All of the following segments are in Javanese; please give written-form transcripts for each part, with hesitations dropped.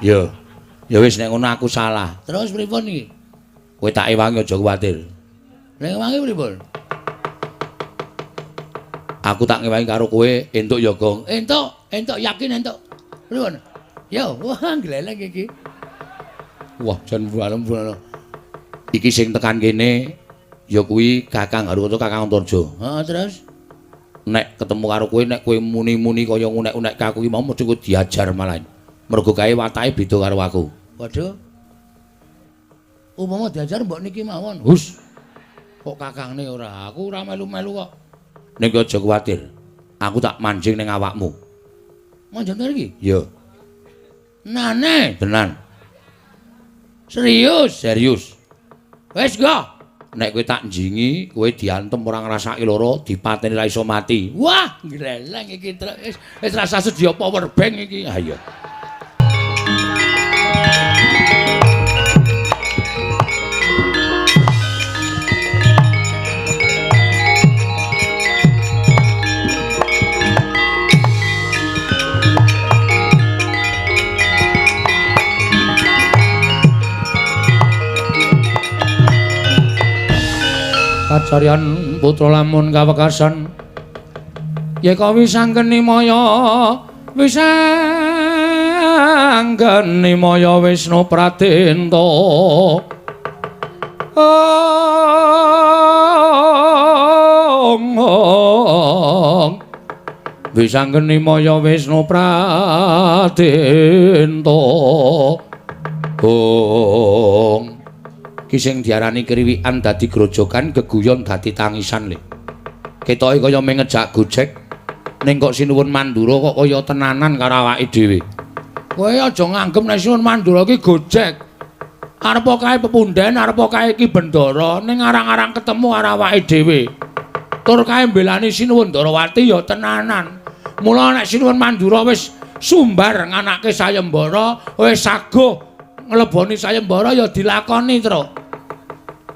Ya. Ya wis nek ngono aku salah. Terus pripun iki? Kowe tak ewangi aja kuwatir. Nek ewangi pripun? Aku tak ngewangi karo kowe entuk ya, Gong. Entuk, entuk yakin entuk. Pripun? Yo, wah gleleng iki. Wah, jan bualem-bualem. Iki sing tekan kene ya kuwi Kakang Harukaca, Kakang Antarja. Heeh, terus nek ketemu karo kowe, nek kowe muni-muni kaya ngunek-unek aku iki mau mesti kowe diajar malah. Mergo kae watake beda karo aku. Waduh. Upama diajar mbok niki mawon. Hus. Kok kakangne ora, aku ora melu-melu kok. Ning aja kuwatir. Aku tak manjing ning awakmu. Manjing iki? Iya. Nane, tenan. Serius? Serius. Wis go. Nek kowe tak njingi, kowe diantem ora ngrasake lara, dipateni ra iso mati. Wah, gleleng iki wis wis rasa sedia power bank iki. Ha iya. Kacaryan putra lamun kawekasan yeka wisanggeni maya wisanggeni maya Wisnu Pradenta. Ong wisanggeni maya Wisnu Pradenta. Ong ki sing diarani kriwikan dadi grojogan, geguyon dadi tangisan le. Ketoke kaya mung ngejak gojek, ning kok Sinuwun Mandura kok kaya tenanan karo awake dhewe. Kowe aja nganggep nek Sinuwun Mandura ki gojek. Arepa kae pepunden, arepa kae ki bendara, ning arang-arang ketemu karo awake dhewe. Tur kae mbelani Sinuwun Ndarawati ya tenanan. Mula nek Sinuwun Mandura wis sumbar nganake sayembara, wis saguh ngleboni sayembara ya dilakoni, Truk.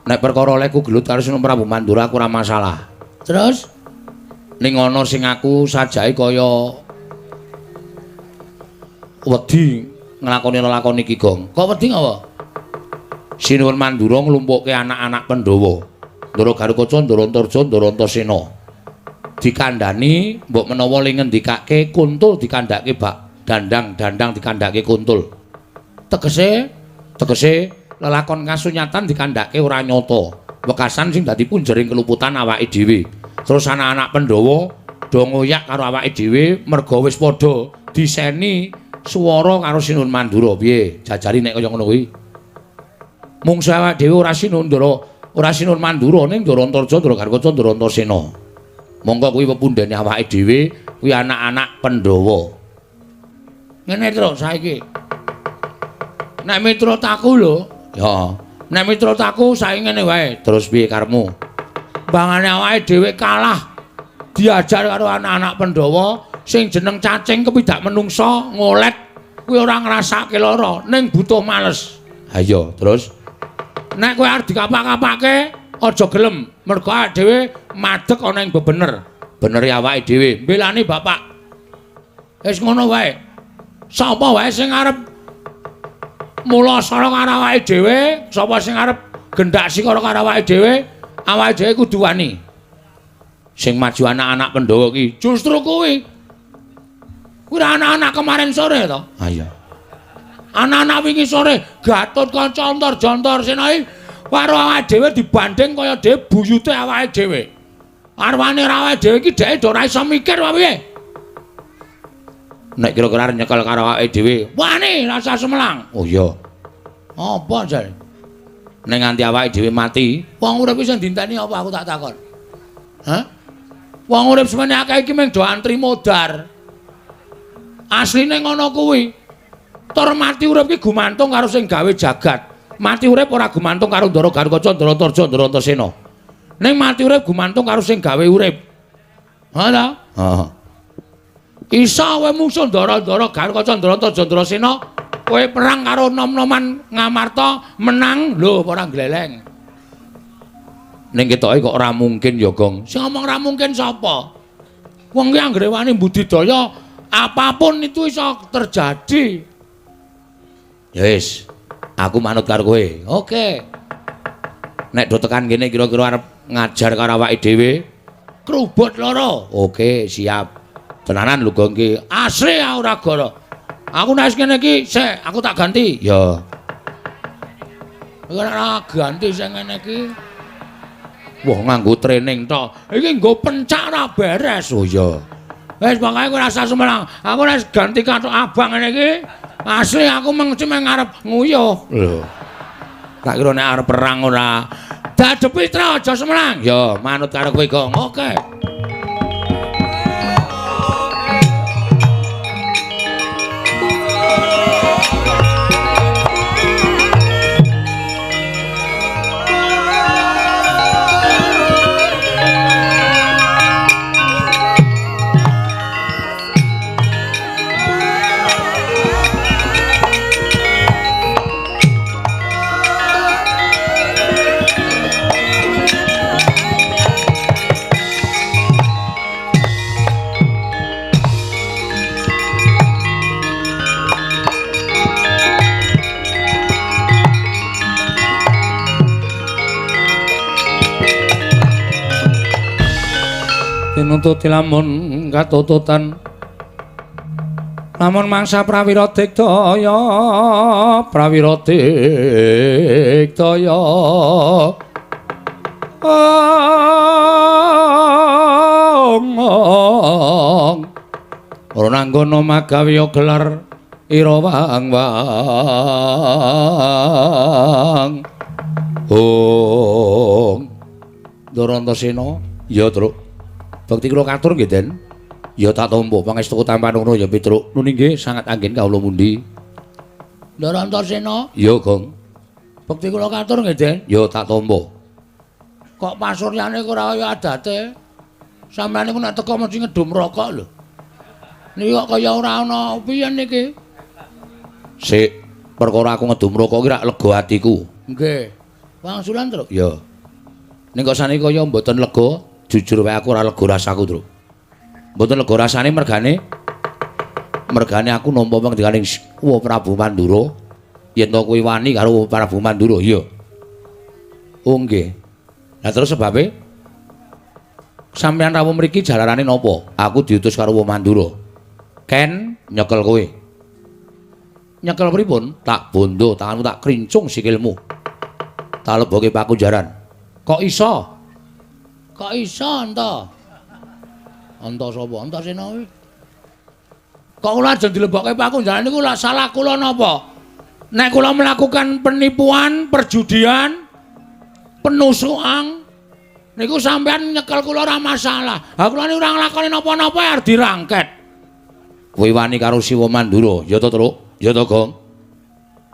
Nek perkara olehku gelut karo Sinuwun Prabu Mandura aku ora masalah. Terus ning ana sing aku sajake kaya wedi nglakoni lelakon iki, Gong. Kok wedi ngapa? Sinuwun Mandura nglumpukke anak-anak Pandhawa. Ndara Garukaca, Ndara Antarja, Ndara Antasena. Dikandhani mbok menawa le ngendikake kuntul dikandhake bak dandang, dandang dikandhake kuntul. Tegese tegese lelakon kasunyatan dikandhake ora nyata. Wekasan sing dadi punjering keluputan awake dhewe. Terus anak-anak Pandhawa do ngoyak karo awake dhewe merga wis padha diseni swara karo Sinuwun Mandura. Piye jajari nek kaya ngono kuwi? Mungsu awake dhewe ora Sinuwun Ndara, ora Sinuwun Mandura ning Ndara Antarja, Ndara Garukaca, Ndara Antasena. Monggo kuwi pepundhene awake dhewe, kuwi anak-anak Pandhawa. Ngene Truk saiki. Nek miturut aku lho, ya. Nek miturut aku saiki ngene wae. Terus piye karepmu? Bangane awake dhewe kalah diajar karo anak-anak Pandhawa sing jeneng cacing kepidak menungsa ngolet kuwi ora ngrasake lara ning butuh males. Ha iya, terus nek kowe arep dikapak-kapake aja gelem mergo awake dhewe madeg ana ing bebener. Benere awake dhewe mbelani bapak. Wis ngono wae. Sapa wae sing arep mula sara karo awake dhewe, sapa sing arep gendak sikara karo awake dhewe, awake dhewe kudu wani. Sing maju anak-anak Pandhawa ki justru kuwi. Kuwi anak-anak kemarin sore to? Ha iya. Anak-anak wingi sore Gatotkaca Antarja Antasena iki karo awake dhewe dibanding kaya dhewe buyute awake dhewe. Arwane ra awake dhewe iki dheke do ora iso mikir apa piye. Nek kira-kira arep nyekel karo awake dhewe, wani rasa semelang. Oh iya. Apa jare? Nek nganti awake dhewe mati, wong urip iki sing dinteni apa aku tak takon. Hah? Wong urip semene akeh iki mung do antri modar. Asline ngono kuwi. Tur mati urip iki gumantung karo sing gawe jagat. Mati urip ora gumantung karo Ndara Garukaca, Ndara Antarja, Ndara Antasena. Ning mati urip gumantung karo sing gawe urip. Ha ta? Heeh. Isa kowe mungsuh Ndara-ndara Garukaca, Ndara Antarja, Ndara Sena, kowe perang karo nom-noman Ngamarta menang lho ora gleleng. Ning ketoke kok ora mungkin ya, Gong. Sing ngomong ora mungkin sapa? Wong ki anggere wani budidaya apapun itu iso terjadi. Ya wis, aku manut karo kowe. Oke. Nek do tekan kene kira-kira arep ngajar karo awake dhewe. Krubut loro. Oke, siap. Tenanan lho Gong iki. Asli ora goro. Aku nek wis ngene iki, sik aku tak ganti. Ya. Ora ganti sing ngene iki. Wah, nganggo training tok. Iki nggo pencak ora beres. Oh iya. Wis pokoke kowe rasa sumelang. Aku nek ganti kathok abang ngene iki, asli aku mengci meng arep nguyuh. Lho. Tak kira nek arep perang ora. Dadepi tra aja sumelang. Ya, manut karo kowe, Gong. Oke. Tinututi lamun katututan lamun mangsa prawira digdaya prawira digdaya ong ora nanggono magawe gelar ira wang wang ong Ndorantosena ya Truk. Bekti kula katur nggih, Den. Ya tak tampa pangestu tampan ngono ya Petruk. Nuni nggih sangat anggen kawula mundi. Ndorantosena? Ya, Gong. Bekti kula katur nggih, Den. Ya tak tampa. Kok pasuryane ora kaya adate? Sampeyan niku nek teko mesti ngedum rokok lho. Niki kok kaya ora ana piye niki? Sik, perkara aku ngedum rokok iki rak lega atiku. Nggih. Wangsulan, Truk? Ya. Ning kok saniki kaya mboten lega. Jujur wae aku ora lega rasaku, Truk. Mboten lega rasane mergane aku nampa pangandikaning Wa Prabu Mandura yen to kuwi wani karo Prabu Mandura. Iya. Oh nggih. Lah terus sebabe sampeyan rawuh mriki jalarane napa? Aku diutus karo Wa Mandura. Ken nyekel kowe. Nyekel pripun? Tak bondo tanganmu tak krincung sikilmu. Tak leboke pakunjaran. Kok iso? Kok iso anta? Anta sapa? Antasena kuwi. Kok kula ajeng dilebokke pakunjaran niku lak salah kula napa? Nek kula melakukan penipuan, perjudian, penusukan niku sampean nyekel kula ora masalah. Ha kula niku ora nglakoni napa-napa arep dirangket. Kowe wani karo Siwa Mandura, ya to, Truk? Ya to, Gong?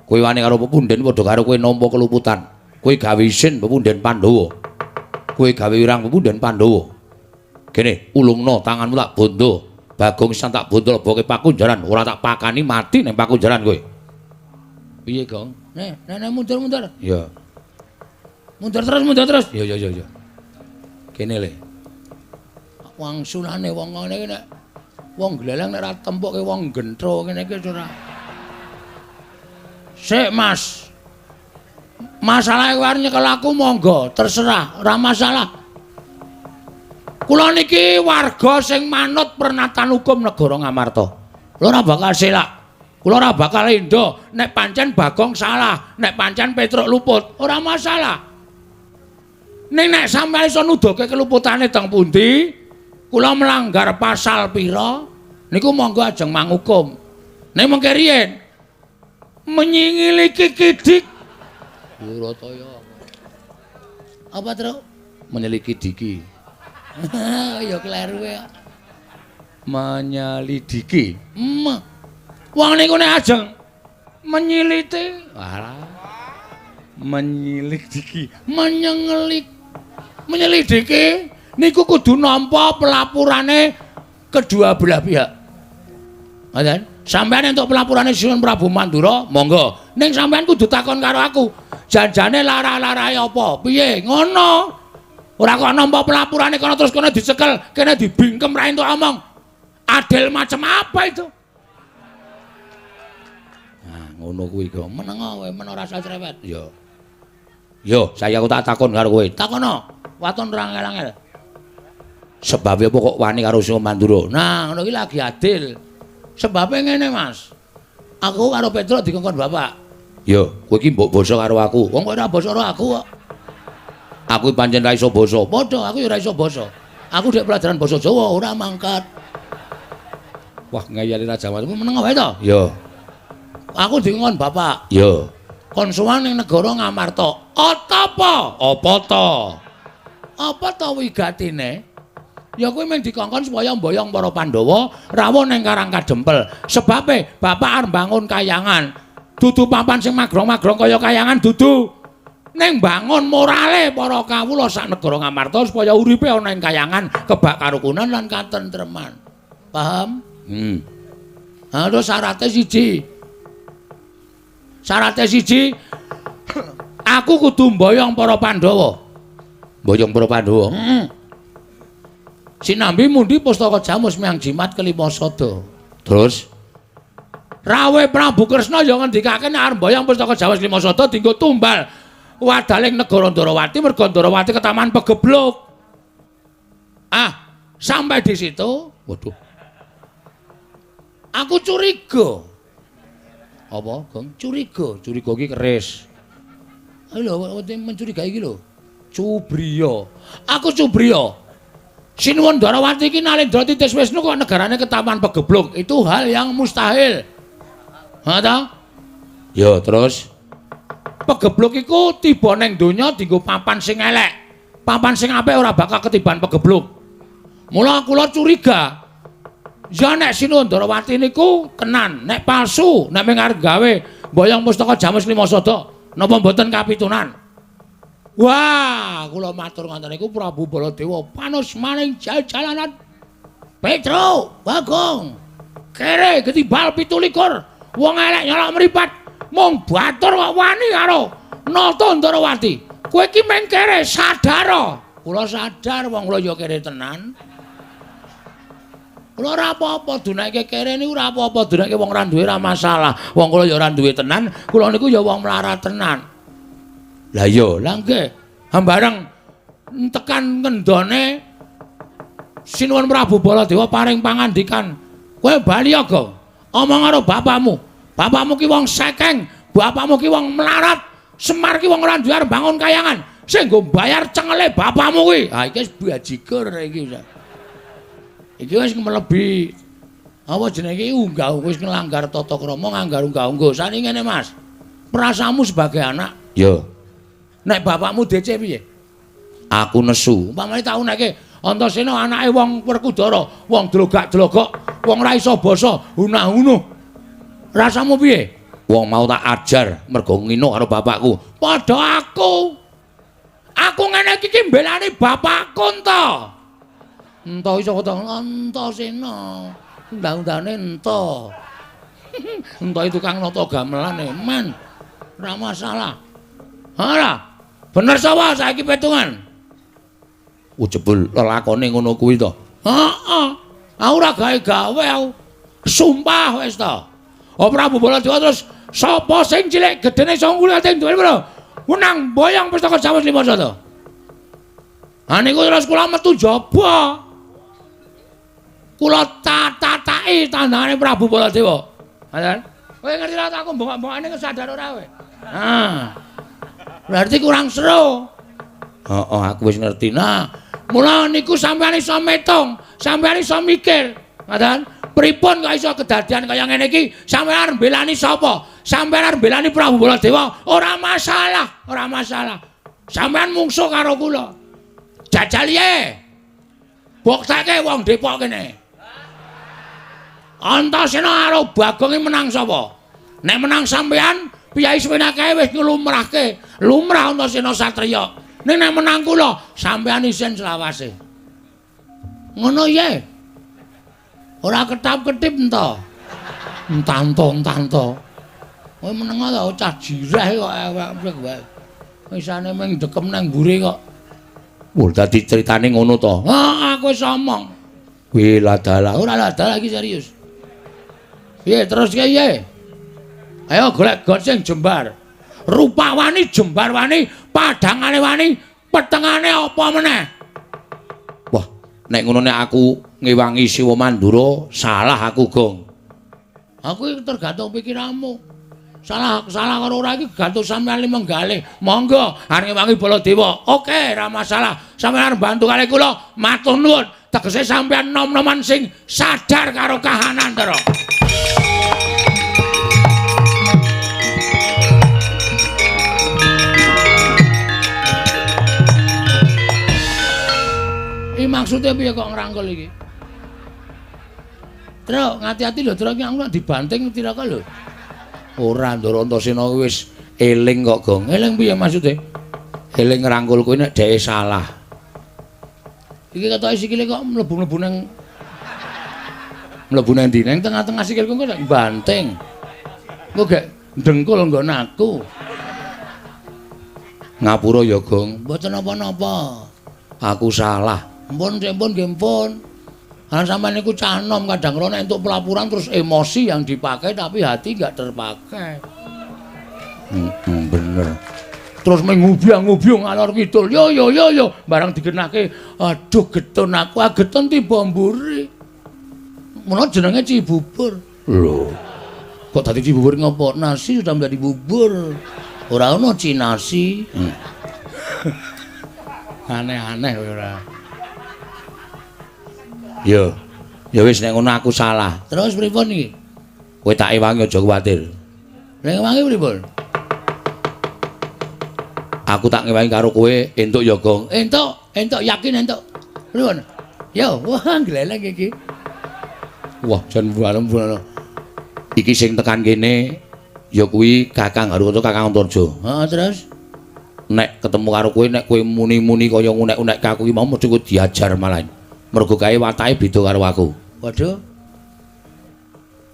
Kowe wani karo pepunden padha karo kowe nampa keluputan. Kowe gawe isin pepunden Pandhawa. Kowe gawe wirang pepunden Pandhawa. Kene ulungno tanganmu tak bondo. Bagong sisan tak bondo leboke pakunjaran, ora tak pakani mati ning pakunjaran kowe. Piye, Gong? Nek, nek mundur-mundur. Iya. Mundur terus, mundur terus. Iya, iya, iya. Kene le. Wangsulane wong ngene iki nek wong gleleng nek ora tempukke wong gentro ngene iki ora. Sik, Mas. Masalahe kowe arep nyekel aku monggo, terserah, ora masalah. Kula niki warga sing manut pernatan hukum negara Ngamarta. Kula ora bakal selak. Kula ora bakal endo nek pancen Bagong salah, nek pancen Petruk luput, ora masalah. Ning nek sampeyan iso nuduhke keluputane teng pundi, kula melanggar pasal pira, niku monggo ajeng mangukum. Ning mengke riyen menyingiliki kidik Durataya. Apa, Truk? Menyeliki diki. Ya kleru ya. Menyelidiki. Wong niku nek ajeng menyiliti, alah. Menyelidiki, menyengelik. Menyelidiki niku kudu nampa pelapurane kedua belah pihak. Ngoten? Sampeyan entuk pelapurane Sinuwun Prabu Mandura, monggo. Ning sampeyan kudu takon karo aku. Janjane lara-larae apa? Piye? Ngono. Ora kok nampa pelapurane kono terus kono dicekel, kene dibingkem ra entuk omong. Adil macam apa itu? Nah, Ngono kuwi kok. Meneng kowe, men ora usah cerewet. Ya. Yo, saya aku tak takon karo kowe. Takono. Waton ora angel-angel. Sebabe apa kok wani karo Sinuwun Mandura? Nah, ngono iki lagi adil. Sebabe ngene, Mas. Aku karo Petruk dikongkon bapak. Yo, kowe iki mbok basa karo aku. Wong kowe ora basa karo aku kok. Aku pancen ra iso basa. Padha, aku ya ora iso basa. Aku dek pelajaran basa Jawa ora mangkat. Wah, ngeyeli Raja Wali. Meneng wae to? Yo. Aku dikongkon bapak. Yo. Kon sowan ning negara Ngamarta. Atapa? Apa ta? Apa ta wigatine? Ya kuwi mung dikongkon supaya mboyong para Pandhawa rawuh ning Karang Kadempel. Sebabe bapak arep mbangun kayangan. Dudu papan sing magrong-magrong kaya kayangan dudu. Ning mbangun morale para kawula sak negara Ngamarta supaya uripe ana ing kayangan kebak karukunan lan katentreman. Paham? Ha terus syarate siji. Syarate siji, aku kudu mboyong para Pandhawa. Mboyong para Pandhawa. Heeh. Sinambi mundi pustaka jamus miang jimat kelima sada. Terus Rawe Prabu Kresna ya ngendikake nek arep mboyong pustaka jamus lima sada dienggo tumbal wadaling negara Ndarawati merga Ndarawati ketaman pegebluk. Ah, sampai di situ, waduh. Aku curiga. Apa, Gong? Curiga, curiga iki keris. Ayo lho, mencurigai iki lho. Cubriya. Aku cubriya. Sinuwun Ndarawati iki Nalendra Titis Wisnu kok negarane ketaman pegebluk. Itu hal yang mustahil. Ha ta? Ya, terus pegebluk iku tiba ning donya dienggo papan sing elek. Papan sing apik ora bakal ketiban pegebluk. Mula kula curiga. Ya nek Sinuwun Ndarawati niku tenan, nek palsu, nek mung arep gawe mboyong pustaka jamus lima sada, napa mboten kapitunan? Wah, kula matur ngoten niku Prabu Baladewa panus maning jalanan. Petro, Bagong. Kere ketibal 27. Wong elek nyolok mripat. Mung batur kok wani karo Nata Ndarawati. Kowe iki mung kere sadar. Kula sadar wong kula ya kere tenan. Kula ora apa-apa dunake kere niku ora apa-apa, dunake wong ora duwe ora masalah. Wong kula ya ora duwe tenan, kula niku ya wong melarat tenan. Lah iya, lah nggih. Hambareng tekan ngendone Sinuwun Prabu Baladewa paring pangandikan, "Kowe bali ya, Gong. Omong karo bapakmu. Bapakmu ki wong sekeng, bapakmu ki wong melarat, Semar ki wong ora duwe arep bangun kayangan. Sing nggo bayar cengele bapakmu kuwi." Ha iki wis bajigur iki. Iki wis mlebi apa jenenge iki unggah wis nglanggar tata krama, nglanggar unggah-ungguh. Saniki ngene, Mas. Perasaanmu sebagai anak, ya. Nek bapakmu DC piye? Aku nesu. Umpamane tau neke Antasena anake wong Werkudara, wong dlogak-dlogok, wong ora iso basa, hunah-hunuh. Rasamu piye? Wong mau tak ajar mergo ngino karo bapakku. Padha aku. Aku ngene iki ki mbelani bapakku ento. Ento iso kata Antasena. Undang-undane ento. Ento tukang nata gamelane, men. Ora masalah. Ora. Bener sapa saiki petungan? Oh jebul lelakone ngono kuwi to. Heeh. Aku ora gawe-gawe aku. Sumpah wis to. Oh Prabu Baladewa terus sapa sing cilik gedene iso ngulate duwe lho. Menang boyong pustaka Jawa lima sada. Ha niku terus kula metu jaba. Kula tatataki tandangane Prabu Baladewa. Ngoten. Kowe ngerti ra aku mbongok-mbongokane sadar ora kowe? Ha. Berarti kurang seru. Heeh, aku wis ngerti. Nah, mula niku sampeyan iso metung, sampeyan iso mikir. Ngoten. Pripun kok iso kedadian kaya ngene iki? Sampeyan arep mbelani sapa? Sampeyan arep mbelani Prabu Baladewa? Ora masalah, ora masalah. Sampeyan mungsuh karo kula. Jajal ye. Bukteke wong Depok kene. Antasena karo Bagong iki menang sapa? Nek menang sampeyan, piyai sewenake wis nglumrahke. Lumrah Antasena satriya. Ning nek menang kula, sampeyan isin selawase. Ngono ye. Ora ketap-ketip ento. Entanto-entanto. Kowe meneng to cah jireh kok awake wae. Isane mung dekem nang mburi kok. Wah, dadi critane ngono to. Ha, aku wis omong. Wih, ladalah. Ora ladalah iki serius. Piye terus piye? Ayo golek got sing jembar. Rupa wani, jembar wani, padhangane wani, petengane apa meneh? Wah, nek ngono nek aku ngewangi Siwa Mandura, salah aku, Gong. Aku iki tergantung pikiranmu. Salah salah karo ora iki gantung sampeyan menggalih. Monggo arep ngewangi Baladewa. Oke, ora masalah. Sampeyan arep bantu kali kula, matur nuwun. Tegese sampeyan nom-noman sing sadar karo kahanan, Ndara. Iki maksude piye kok ngrangkul iki? Truk, ngati-ati lho, Truk, iki aku nek dibanting tiraka lho. Ora, Ndara Antasena wis eling kok, Gong. Eling piye maksude? Eling ngrangkul kuwi nek dheke salah. Iki ketoke sikile kok mlebu-mlebu nang mlebu nang ndi? Nang tengah-tengah sikilku kok nek banting. Engko gek dengkul nggon aku. Ngapura ya, Gong. Mboten napa-napa. Aku salah. Ampun, ampun, nggih ampun. Karena sampean niku cah nom kadang kala nek entuk pelaporan terus emosi yang dipakai tapi hati enggak terpakai. Bener. Terus mengubyang-ngubyung ngalor kidul. Yo yo yo yo barang digenahke, aduh getun aku, ah getun tiba mburi. Mula jenenge Cibubur. Lho. Kok dadi Cibubur ngopo? Nasi sudah menjadi bubur. Ora ono cinasi. Aneh-aneh ora. Yo. Ya wis nek ngono aku salah. Terus pripun iki? Kowe tak ewangi aja kuwatir. Nek ewangi pripun? Aku tak ngewangi karo kowe entuk ya, Gong. Entuk, entuk yakin entuk. Pripun? Yo, wah gleleng iki. Wah, jan bareng-bareng. Iki sing tekan kene ya kuwi Kakang Harukaca, Kakang Antarja. Heeh, terus nek ketemu karo kowe nek kowe muni-muni kaya ngunek-unek aku iki mau mesti kowe diajar malah. Mergo kae watake beda karo aku. Waduh.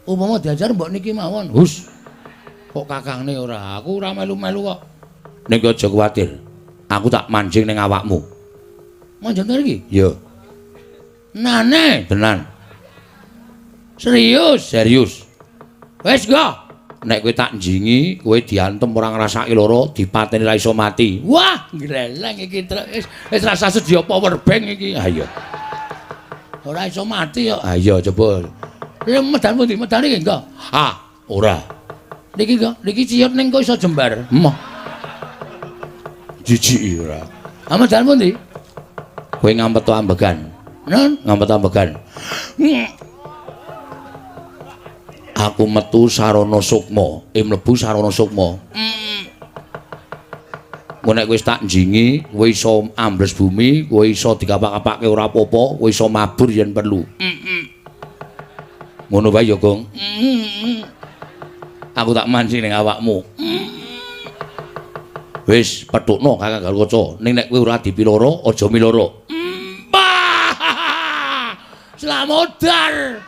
Umpama diajar mbok niki mawon. Hus. Kok kakangne ora? Aku ora melu-melu kok. Ning aja kuwatir. Aku tak manjing ning awakmu. Manjing iki? Iya. Nane, tenan. Serius? Serius. Wis go. Nek kowe tak njingi, kowe diantem ora ngrasake lara, dipateni ra iso mati. Wah, gleleng iki wis wis rasa sedia power bank iki. Ha iya. Ora iso mati kok. Ha iya coba. Lha medan pundi? Medan iki engko. Ah, ora. Niki kok, niki ciyut ning kok iso jembar. Emoh. Jijiki ora. Ah medan pundi? Kowe ngampet ambegan. Nun, ngampet ambegan. Aku metu sarana sukma, mlebu sarana sukma. Engko nek wis tak njingi, kowe iso ambles bumi, kowe iso dikapak-kapake ora apa-apa, kowe iso mabur yen perlu. Ngono wae ya, Gong. Aku tak mancing ning awakmu. Wis petukno Kakang Garukaca, ning nek kowe ora dipiloro, aja miloro. Slamodar.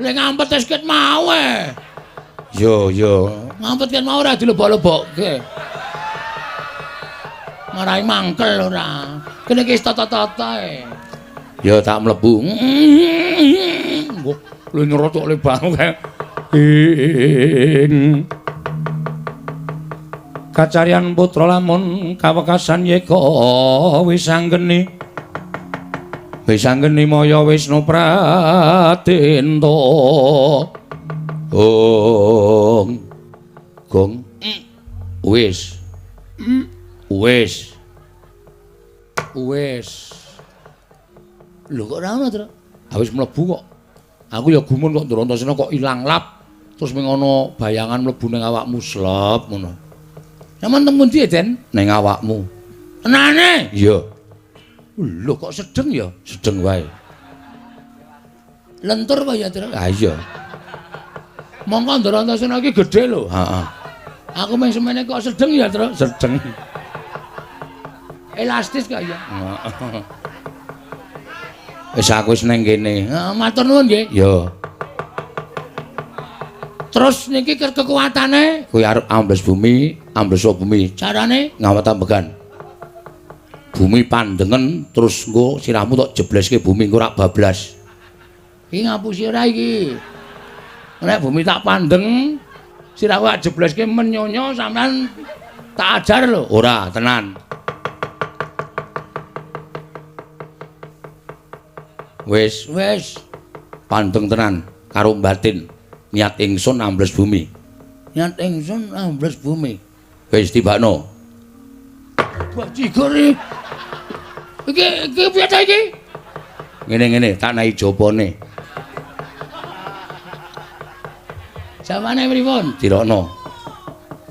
Lek ngampet wis ket mau e. Yo yo, ngampet ket mau ora dilebok-lebokke. Marai mangkel ora. Kene iki wis tata-tata e. Ya tak mlebu. Wah, lho nyerocok le bangu kae. Ing kacaryan putra lamun kawekasan yeka wis anggeni. Wis anggeni maya Wisnu Pratenta. Gong. Gong. Wis. Wis. Wis. Lho kok ora ono, Tru? Ah wis mlebu kok. Aku ya gumun kok Ndara Antasena kok ilang lap. Terus ming ana bayangan mlebu ning awakmu slep ngono. Sampeyan teng pundi, Den? Ning awakmu. Tenane? Iya. Lho kok sedeng ya? Sedeng wae. Lentur apa ya, Tru? Ha iya. Mongko Ndara Antasena iki gedhe lho. Heeh. Aku mung semene kok sedeng ya, Tru? Sedeng. Elastis kok ya. Heeh. Wis aku wis ning kene. Heeh, matur nuwun nggih. Ya. Terus niki kekuatane kowe arep ambles bumi, ambles bumi. Carane ngawet ambegan. Bumi pandengen terus engko sirahmu tok jebleske bumi engko rak bablas. Iki ngapusi ora iki? Nek bumi tak pandeng, Sirahku tak jebleske menyonyo sampean tak ajar lho. Ora, tenan. Wis, wis pandeng tenan karo batin. Niat ingsun ambles bumi. Niat ingsun ambles bumi. Wis tibakno. Bajigur iki. Iki piye ta iki? Ngene-ngene tak nahi jopone. Jamane pripun? Dirokno.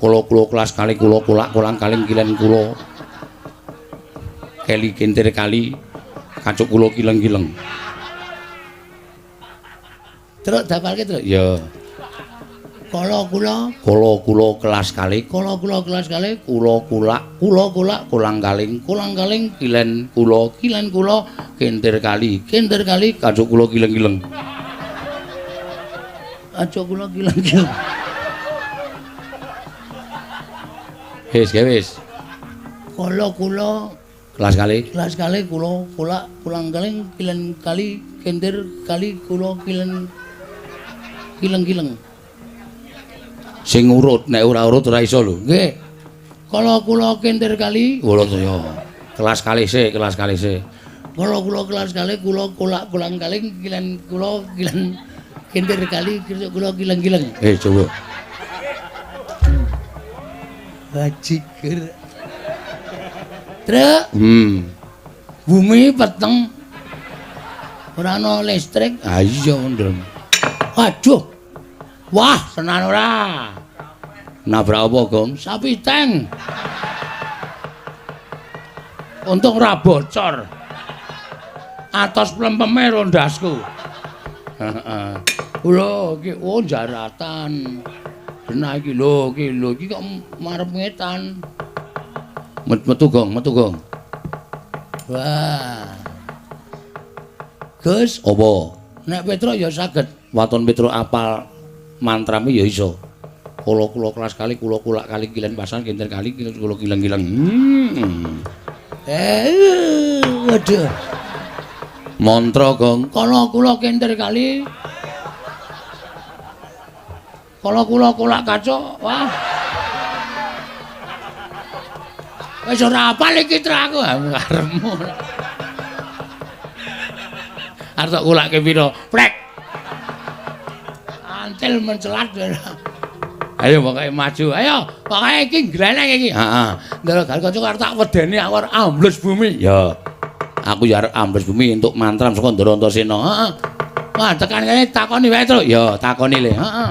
Kula-kula kelas kali kula kulak kolang kaling kilen kula. Keli kintir kali kacuk kula kileng-kileng. Truk dapalke, Truk. Ya. Kala kula, kala kula kelas kali, kala kula kelas kali, kula kulak, kula kulak kolang kaling, kolang kaling kilen kula, kilen kula kintir kali, kintir kali kacuk kula kileng-kileng. Kacuk kula kileng-kileng. Wis, wis. Kala kula kelas kali, kelas kali kula kulak kolang kaling kilen kali kintir kali kula kilen kileng-kileng. Sing urut, nek ora urut ora iso lho. Nggih. Kala kula kintir kali, kula ya. Kelas kali sik, kelas kali sik. Kala kula kelas kali kula kulak kolang kaling kilen kula kilen kintir kali kula kileng-kileng. Coba. Bajigur. Truk. Bumi peteng. Ora ana listrik. Ha iya ndrem. Aduh. Wah, tenan ora. Nabrak apa, Gong? Sapi tank. Untung ora bocor. Atos plempeme rondasku. Heeh. Lho iki oh jaratan. Genah iki lho, iki lho iki kok marep ngetan. Metu Gong, metu Gong. Wah. Gus, apa? Nek Petruk ya saged. Waton Petruk apal mantrame ya iso. Kula-kula kelas kali, kula kulak kali kilen pasan kinten kali kula kileng-kileng. Waduh. Mantra Gong. Kala kula kintir kali. Kala kula kulak kacuk. Wah. Wis ora apal iki tra aku karepmu. Arep tok kulake pira? Prek. Antil mencelat. Ayo pokoke maju. Ayo, pokoke iki gleneng iki. Heeh. Ndara Gatotkaca arep tak wedeni aku arep ambles bumi. Ya. Aku ya arep ambles bumi entuk mantram saka Ndara Antasena. Heeh. Wah, tekan kene takoni wae, Truk. Ya, takoni le. Heeh.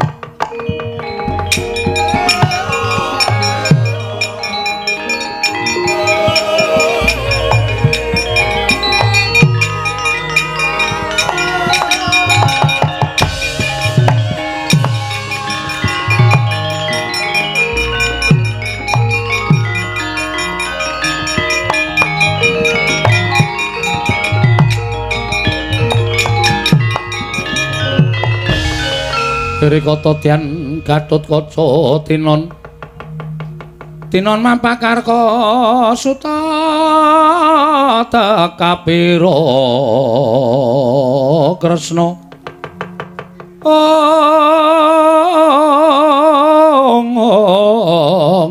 Rikata Dian Gatotkaca tinon tinon mampakarka suta tekapira Kresna ong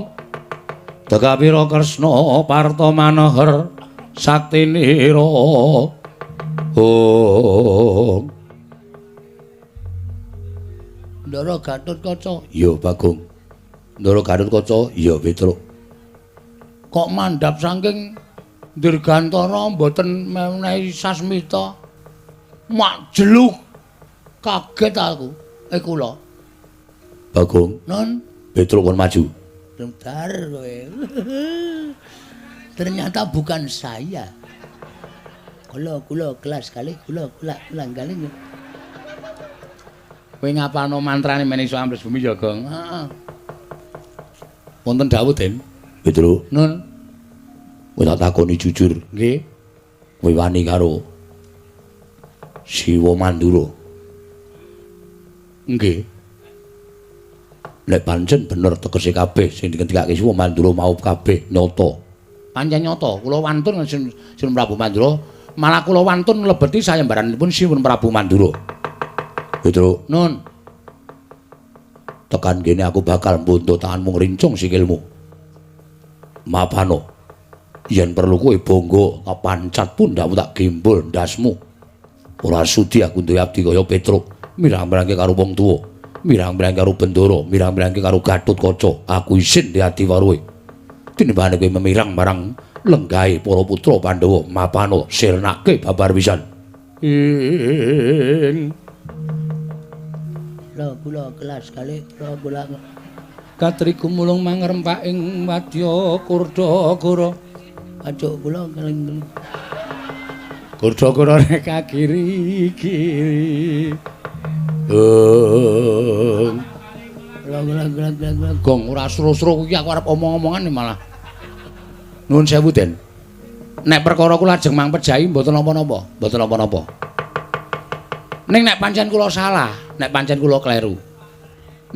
tekapira Kresna parta manohar saktinira ong. Ndara Gatotkaca. Iya, Bagong. Ndara Gatotkaca, iya Petruk. Kok mandhap saking Dirgantara mboten menehi sasmita. Mak jeluk. Kaget aku. Kula. Bagong. Non, Petruk kon maju. Bentar kowe. Ternyata bukan saya. Kula kula kelas kali kula kula ulang kali. Kowe ngapalno mantrane men iso ambles bumi ya, Gong? Heeh. Wonten dawuh, Den. Petruk. Nun. Kowe tak takoni jujur. Nggih. Kowe wani karo Siwa Mandura? Nggih. Nek pancen bener tegese kabeh sing dingendikake Siwa Mandura mau kabeh nyata. Pancen nyata, kula wantun Sinuwun Prabu Mandura, malah kula wantun mlebeti sayembaranipun Sinuwun Prabu Mandura. Petruk. Nun. Tekan kene aku bakal mbuntut tanganmu ngrincung sikilmu. Mapano. Yen perlu kowe bangga tak pancat pundhakmu tak gembol ndasmu. Ora sudi aku duwe abdi kaya Petruk, mirang-mirangke karo wong tuwa, mirang-mirangke karo Bendara, mirang-mirangke karo Gatotkaca. Aku isin di ati waruhe. Tinimbangane kowe memirang marang lenggahe para putra Pandhawa, mapano sirnake babar pisan. Ing Lho kula kelas kalih kula kula Katri gumulung mangrempak ing wadya Kurdagara. Ajuk kula keling Kurdagara rek kiri-kiri. Ong. Kula kula kula kula. Gong ora sro-sro kuwi aku arep omong-omongan malah. Nuwun sewu, Den. Nek perkara kula ajeng mangpejahi mboten napa-napa, mboten napa-napa. Ning nek pancen kula salah, nek pancen kula kleru.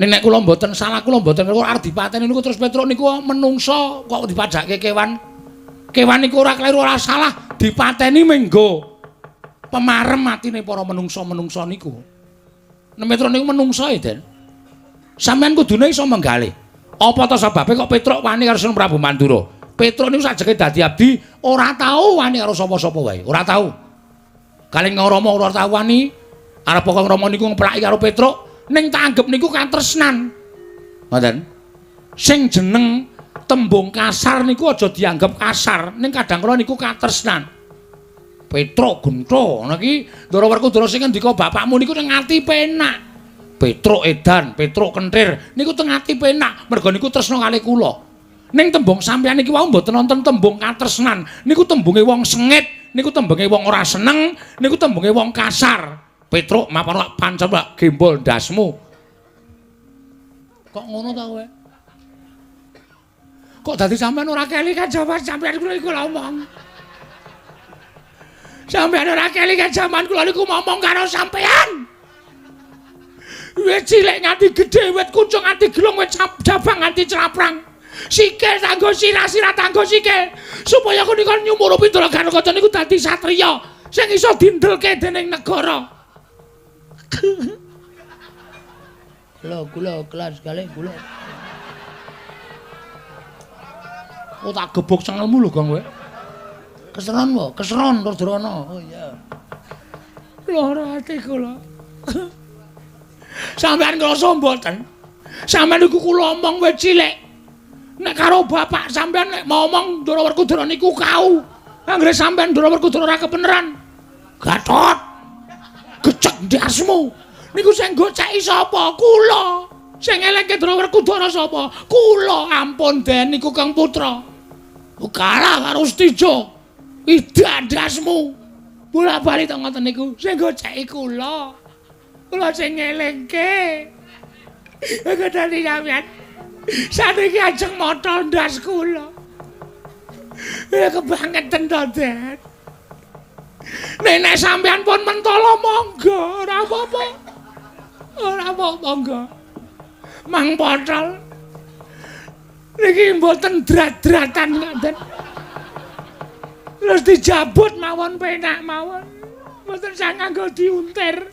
Ning nek kula mboten salah, kula mboten kleru arep dipateni niku terus Petruk niku menungsa kok dipajake kewan. Kewan niku ora kleru ora salah, dipateni menggo pemarem atine para menungsa-menungsa niku. Nek Petruk niku menungsa e, Den. Sampeyan kudune iso menggalih. Apa ta sebabe kok Petruk wani karo Sunan Prabu Mandura? Petruk niku sajeke dadi abdi ora tau wani karo sapa-sapa wae, ora tau. Kalih Rama ora tau wani, arep kok Rama niku ngeplaki karo Petruk, ning tak anggep niku katresnan. Ngoten. Sing jeneng tembung kasar niku aja dianggep kasar, ning kadang kala niku katresnan. Petruk gentho ngono iki Ndara Werkudara sing ngendika bapakmu niku ning ati penak. Petruk edan, Petruk kenthir niku teng ati penak, merga niku tresna kalih kula. Ning tembung sampeyan iki wau mboten wonten tembung katresnan, niku tembunge wong sengit, niku tembunge wong ora seneng, niku tembunge wong kasar. Petruk mapan pancen lak gembol ndasmu. Kok ngono ta kowe? Kok dadi sampeyan ora kelingan jaman sampeyan kula iku ngomong. Sampeyan ora kelingan jaman kula niku ngomong karo sampeyan. Wit cilik nganti gedhe, wit kuncung nganti gelung, wit jabang nganti craprang. Sikil tanggo sirah, sirah tanggo sikil. Supaya kunika nyumurupi Ndara Gatotkaca niku dadi satriya sing iso dindelke dening negara. Kula kula kelas kalih kula. Oh tak gebuk cengelmu lho, Gong kowe. Keseron wae, keseron Rudrono. Oh iya. Lara ati kula. Sampeyan ngrasa mboten? Sampeyan niku kula omong wit cilik. Nek karo bapak sampeyan nek ngomong Ndara Werkudara niku kau. Anggere sampeyan Ndara Werkudara ora kebeneran. Gatot. Gecek ndasmu. Niku sing goceki sapa? Kula. Sing eleke Ndara Werkudara sapa? Kula. Ampun Den niku Kang Putra. Kalah karo Stijo. Ida ndasmu. Bola-bali to ngoten niku sing goceki kula. Kula sing ngelingke. Kok dadi sampeyan. Saniki ajeng motol ndas kula. Kebangeten to, Den. Nek sampeyan pun mentolo monggo, ora apa-apa. Ora apa-apa monggo. Mang potol. Niki mboten drat-dratan ngoten. Terus dijabut mawon penak mawon. Mboten sang nganggo diuntir.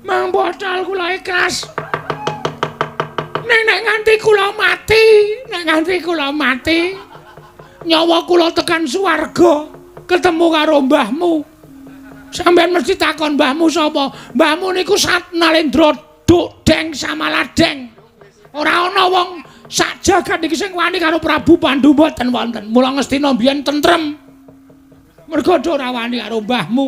Mang potol kula ikhlas. Nek nganti kula mati, nek nganti kula mati, nyawa kula tekan swarga, ketemu karo mbahmu. Sampeyan mesti takon mbahmu sapa? Mbahmu niku Sat Nalendra Duk Deng Samaladeng. Ora ana wong sak jagat niki sing wani karo Prabu Pandu mboten wonten. Mula Ngastina mbiyen tentrem. Mergo ora wani karo mbahmu.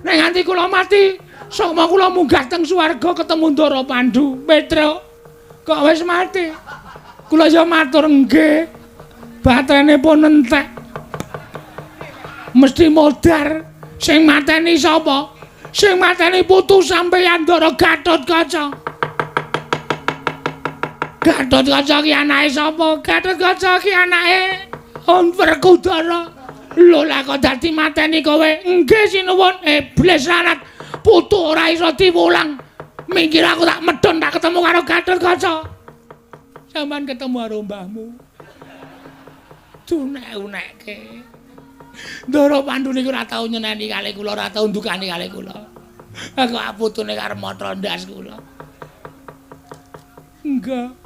Nek nganti kula mati, sukma kula munggah teng swarga ketemu Ndara Pandu. Petruk kok wis mati. Kula ya matur nggih. Batrene pun entek. Mesti modar. Sing mateni sapa? Sing mateni putu sampeyan Ndara Gatotkaca. Gatotkaca ki anake sapa? Gatotkaca ki anake Werkudara. Lho lah kok dadi mateni kowe? Nggih sinuwun. Iblis larat. Putu ora iso diwulang. Minggir aku tak medhun tak ketemu karo Gatotkaca. Sampeyan ketemu karo mbahmu. Dunek-unekke. Ndara Pandu niku ora tau nyeneni kalih kula, ora tau ndukani kalih kula. Aku putune karo matra ndas kula. Enggak.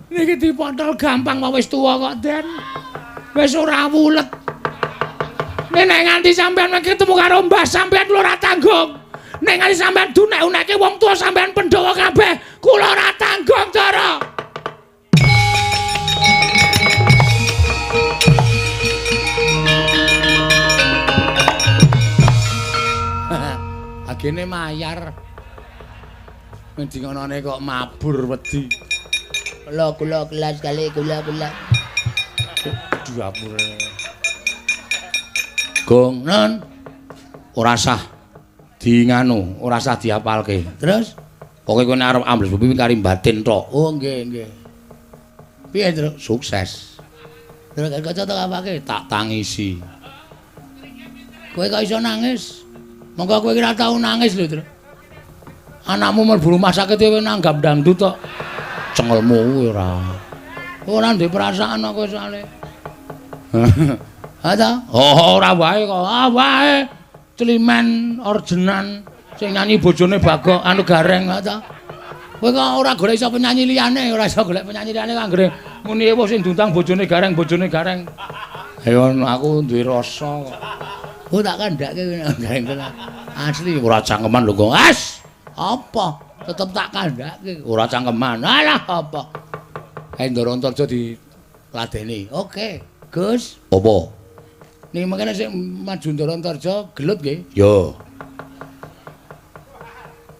Niki dipotol gampang wae wis tuwa kok, Den. Wis ora wulet. Nek nganti sampean ketemu karo mbah sampean kula ora tanggung. Nek nganti sampean dunek-unekke wong tuwa sampean Pandhawa kabeh, kula ora tanggung, Ndara. Agene mayar. Ngendi ngonone kok mabur wedi. Kula kula kelas kali kula kula. Dapure. Gong non ora sah di nganu, ora sah diapalke. Terus pokoke kowe nek arep ambles bumi kari batin tok. Oh nggih nggih. Piye, Truk? Sukses. Terus kaca tok apake? Tak tangisi. Kowe kok iso nangis? Monggo kowe ora tau nangis lho, Truk. Anakmu mlebu rumah sakit kowe nanggap dangdut tok. Cengelmu kuwi ora. Ora ndek perasaan kok soalé. Ha ta? Oh, ora wae kok. Ah wae. Climen orjenan sing nyanyi bojone Bagok anu Gareng ha ta. Kowe kok ora golek iso penyanyi liyane, ora iso golek penyanyi liyane kok anggere muni ewo sing diundang bojone Gareng, bojone Gareng. Ayo aku duwe rasa kok. Oh tak kandhake Gareng tenan. Asli ora cangkeman lho kok. As, apa? Tetep tak kandhake. Ora cangkeman. Alah apa? Kae Ndara Antarja diladeni. Oke, Gus. Apa? Niki mengkene sing maju Ndara Antarja gelut nggih. Ya.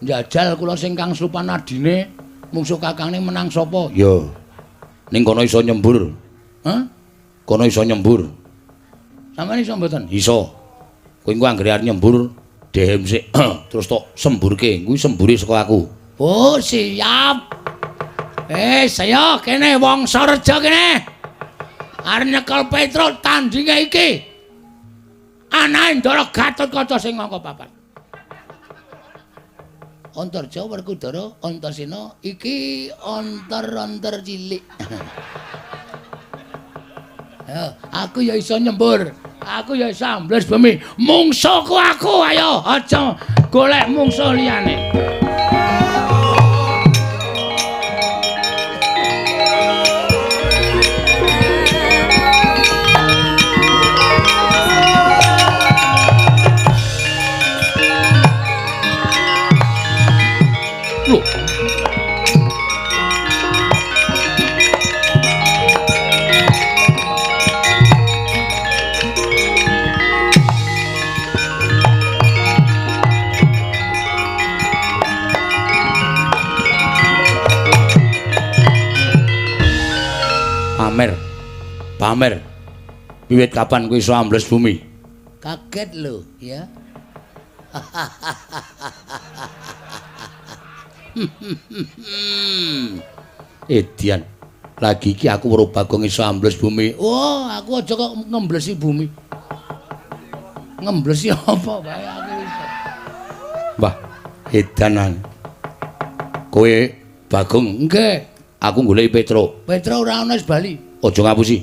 Njajal kula sing kang slupan adine mungsuh kakangne menang sapa? Ya. Ning kono iso nyembur. Hah? Kono iso nyembur. Sampeyan iso mboten? Iso. Kowe engko anggere arep nyembur dehem sik terus tok semburke. Kuwi sembure saka aku. Oh, siap. Saya kene Wangsareja kene. Arep nyekel Petruk tandinge iki. Anake Ndara Gatotkaca sing angka 4. Antarja Werkudara Antasena iki antar-antar cilik. Ya, aku ya iso nyembur. Aku ya iso ambles bumi. Mungsuhku aku, ayo aja golek mungsuh liyane. Lho. Pamer. Pamer. Wiwit kapan kowe iso ambles bumi? Kaget lho, ya. Edian. Lagi iki aku weruh Bagong iso ambles bumi. Oh, aku aja kok ngemblesi bumi. Ngemblesi apa wae aku iso. Mbah, edanan. Kowe Bagong, nggih. Aku goleki Petruk. Petruk ora ana wis bali. Aja ngapusi.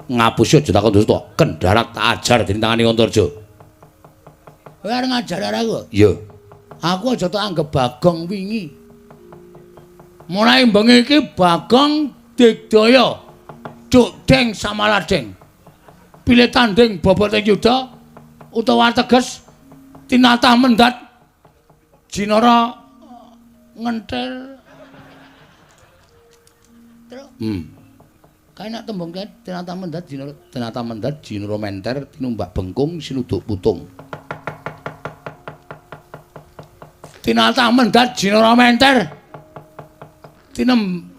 Ngapusi aja takon dosa tok. Kendharat tak ajar dening tangane Antarja. Kowe arep ngajar aku? Iya. Aku aja tok anggep Bagong wingi. Mulai bengi iki Bagong digdaya. Duk deng samaladeng. Pilih tanding bobote yuda utawa teges tinatah mendat jinara ngenthel. Kae nek tembung kae tinatah mendat jinara tinatah mendat jinara menter tinumbak bengkung sinuduk putung. Tinatah mendat jinara menter tinem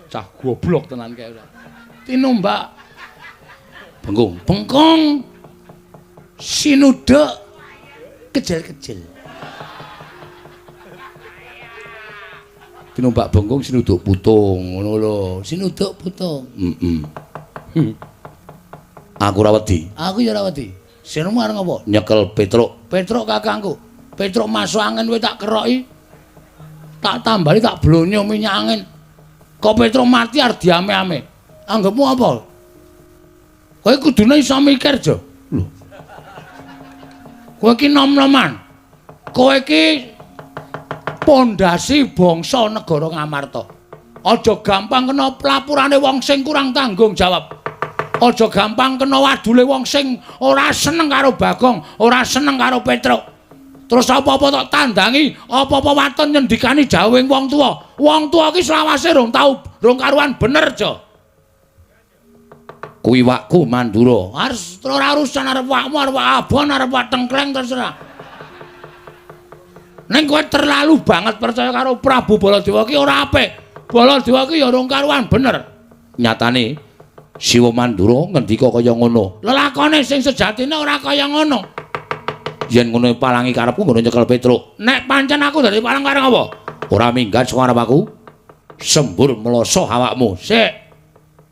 cah goblok tenan kae ora. Tinumbak bengkung bengkung sinuduk kejel-kejel. Tinumbak bengkung sinuduk putung ngono lho. Sinuduk putung. Heeh. Aku ora wedi. Aku ya ora wedi. Sirmu arep ngopo? Nyekel Petruk. Petruk kakangku. Petruk masuk angin kowe tak keroki. Tak tambali tak blonyo minyak angin. Kok Petruk mati arep diame-ame. Anggepmu apa? Kowe kudune iso mikir, Jo. Lho. Kowe iki nom-noman. Kowe iki Pondasi bangsa negara Ngamarta. Aja gampang kena pelapurane wong sing kurang tanggung jawab. Aja gampang kena wadule wong sing ora seneng karo Bagong, ora seneng karo Petruk. Terus apa-apa tok tandangi, apa-apa waton nyendikani jawing wong tuwa. Wong tuwa ki selawase rong tau, rong karuan bener, Jo. Kuwi wakku Mandura. Arep ora urusan arep wakmu, arep wak abon, arep wak tengkleng terserah. Ning kowe terlalu banget percaya karo Prabu Baladewa ki ora apik. Baladewa ki ya rong karuan bener. Nyatane Siwa Mandura ngendika kaya ngono. Lelakone sing sejatine ora kaya ngono. Yen ngono palangi karepku ngono nyekel Petruk. Nek pancen aku dadi palang kareng apa? Ora minggat saka arep aku. Sembur mloso awakmu. Sik.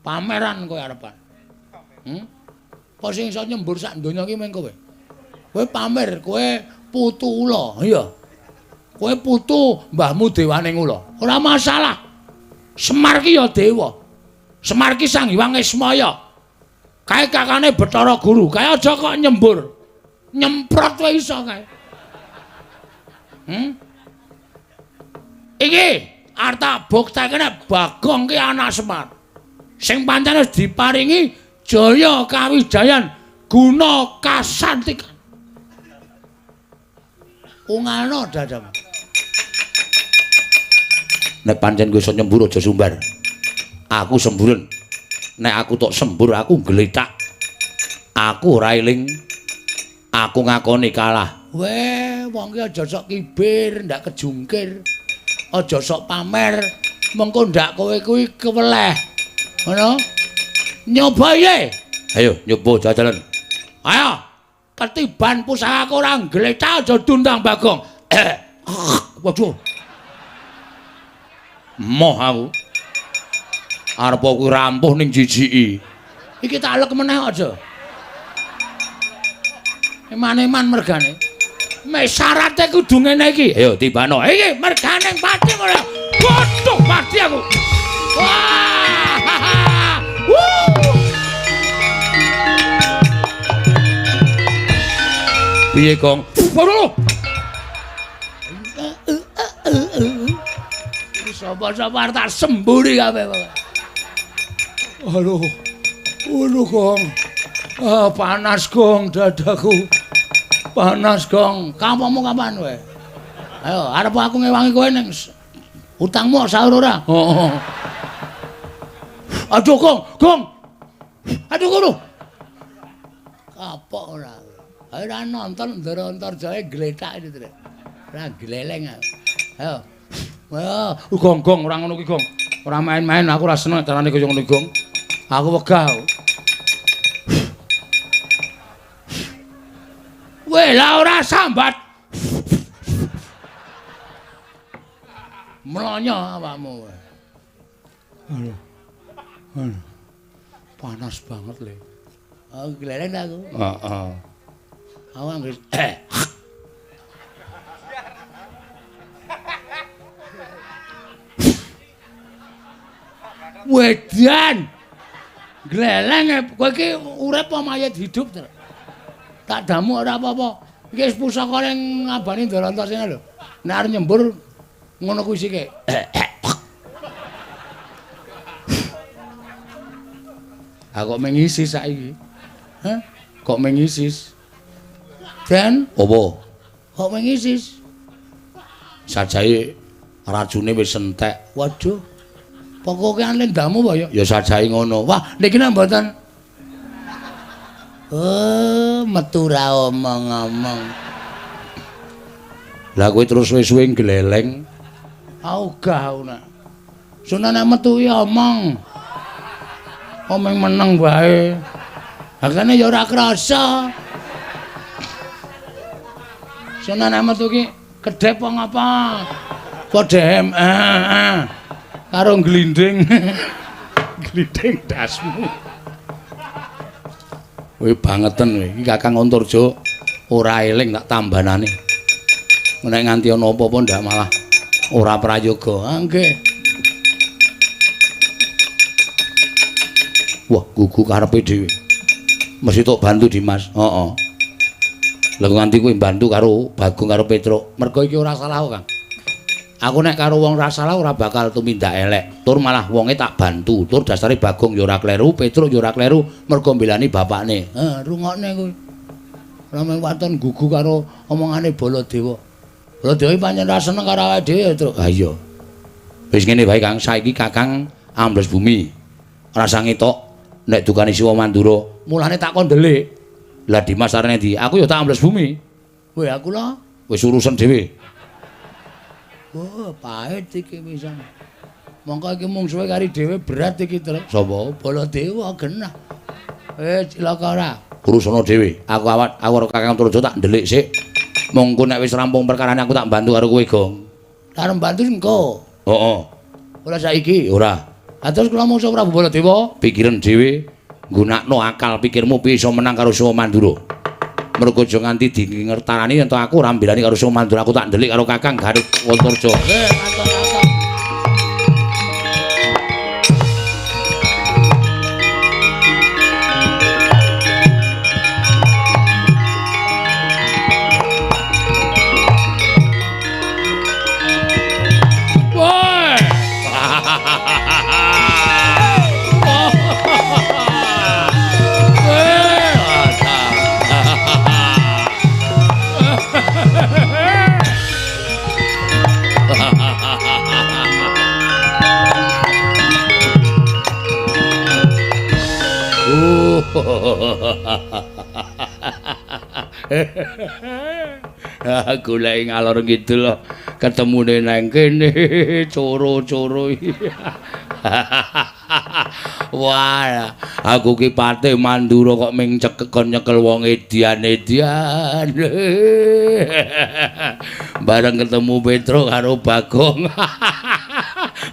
Pameran kowe arepan. Apa sing iso nyembur sak donya iki mung kowe? Kowe pamer, kowe putu ula, iya. Kowe putu mbahmu dewaning ula. Ora masalah. Semar ki ya dewa. Semar ki Sang Hyang Ismaya. Kae kakane Bathara Guru. Kae aja kok nyembur. Nyemprot wae iso kae. Iki arep tak buktekne nek Bagong ki anak Semar. Sing pancen wis diparingi jaya kawijayan guna kasantikan. Ungalno dadamu. Nek pancen kowe iso nyembur aja sumbar. Aku semburen. Nek aku tok sembur aku gletak. Aku ora eling. Aku ngakoni kalah. Weh, wong ki aja sok kibir, ndak kejungkir. Aja sok pamer, mengko ndak kowe kuwi keweleh. Ngono? Nyoba ye. Ayo nyoba jajalan. Ayo. Ketiban pusakaku ora gletak aja dundang Bagong. Waduh. Moh aku. Arep kuwi rampuh ning jijiki. Iki tak alek meneh aja. Eman-eman mergane. Mek syarate kudu ngene iki. Ayo tibano. Iki mergane pati ora. Waduh pati aku. Wah. Piye, Gong? Waduh. Sapa-sapa arep tak semburi kabeh pokoke. Aduh. Aduh, Gong. Ah, panas, Gong, dadaku. Panas, Gong. Kampungmu kapan kowe? Ayo, arep aku ngewangi kowe ning utangmu sahur ora? Heeh. Aduh, Gong, Gong. Aduh, kono. Kapok ora. Ayo ora nonton Ndara Antarjaya gletak iki, Tru. Ora gleleng aku. Ayo. Wah, Gong, Gong, ora ngono ki, Gong. Ora main-main, aku ora seneng carane kaya ngono, Gong. Aku wegah. Weh, lah ora sambat. Mlonyo awakmu. Aduh. Aduh. Panas banget, Le. Oh, gleleng aku. Heeh. Aku anggere Wedan. Gleleng kowe iki urip apa mayit hidup, Tru? Tak damu ora apa-apa. Iki wis pusaka ning ngabani Ndara Antasena lho. Nek arep nyembur ngono kuwi sike. Aku kok mengisi saiki. Hah? Kok mengisis? Den, apa? Kok mengisis? Sajae racune wis entek. Waduh. Pokoke lendamu apa ya? Ya sajae ngono. Wah, niki nek mboten. Oh, metu ra omong-omong. Lah kowe terus suwe-suwe gleleng. Ogah aku nak. Sunan nek metu ya omong. Omong meneng wae. Hakane ya ora krasa. Sunan nek metu ki kedhep apa ngapa? Padha karo glinding. Glinding dasmu. Kowe bangeten kowe. Iki Kakang Antarja ora eling tak tambanane. Nek nganti ana apa-apa ndak malah ora prayoga. Ah nggih. Wah, gugu karepe dhewe. Mesti tok bantu Dimas. Heeh. Lah nganti kowe bantu karo Bagong karo Petruk. Mergo iki ora salah, Kang. Aku nek karo wong ra salah ora bakal tumindak elek. Tur malah wonge tak bantu. Tur dasare Bagong ya ora kleru, Petruk ya ora kleru mergo mbelani bapakne. Heh, rungokne kuwi. Ora mung waton gugu karo omongane Baladewa. Baladewa pancen ra seneng karo awake dhewe ya, Truk. Ha iya. Wis ngene wae Kang, saiki Kakang ambles bumi. Rasa ngetok nek dukane Siwa Mandura, mulane tak kon ndelik. Lah Dimas arene ndi? Aku ya tak ambles bumi. Weh, aku lho wis urusan dhewe. Wah, pahit iki pisan. Mongko iki mungsuhe kari dhewe berat iki, Truk. Sapa? Baladewa genah. Cilaka ora. Urusana dhewe. Aku awat aku karo Kakang Antareja tak ndelik sik. Mongko nek wis rampung perkarane aku tak bantu karo kowe, Gong. Arep bantu engko. Heeh. Ora saiki? Ora. Ha terus kula mungsuh Prabu Baladewa, pikiran dhewe, nggunakno akal pikirmu piye iso menang karo Siwa Mandura. Mergo aja nganti dingertarani yen to aku ora mbelani karo Siwa Mandura, aku tak ndelik karo Kakang Garut Antareja. Katon-katon. Woi. Golek ngalor ngidul ketemune nang kene coro-coro. Wah, aku ki Patih Mandura kok ming cekekon nyekel wong edian-edian. Bareng ketemu Petruk karo Bagong.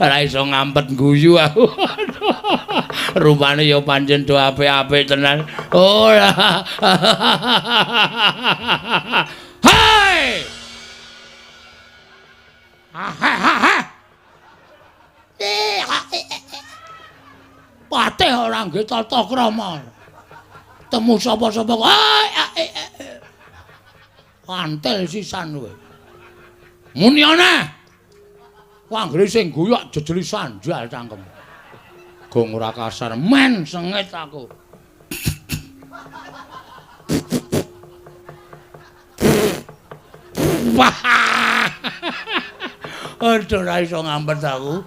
Ora iso ngampet guyu aku. Rupane ya pancen do apik-apik tenan. Ora. Hai! Patih ora nggih tata krama. Temu sapa-sapa kok. Antel sisan kowe. Muni ana. Anggere sing guyok jejeli sanjal cangkem. Gong ora kasar men sengit aku. Aduh ora iso ngampet aku.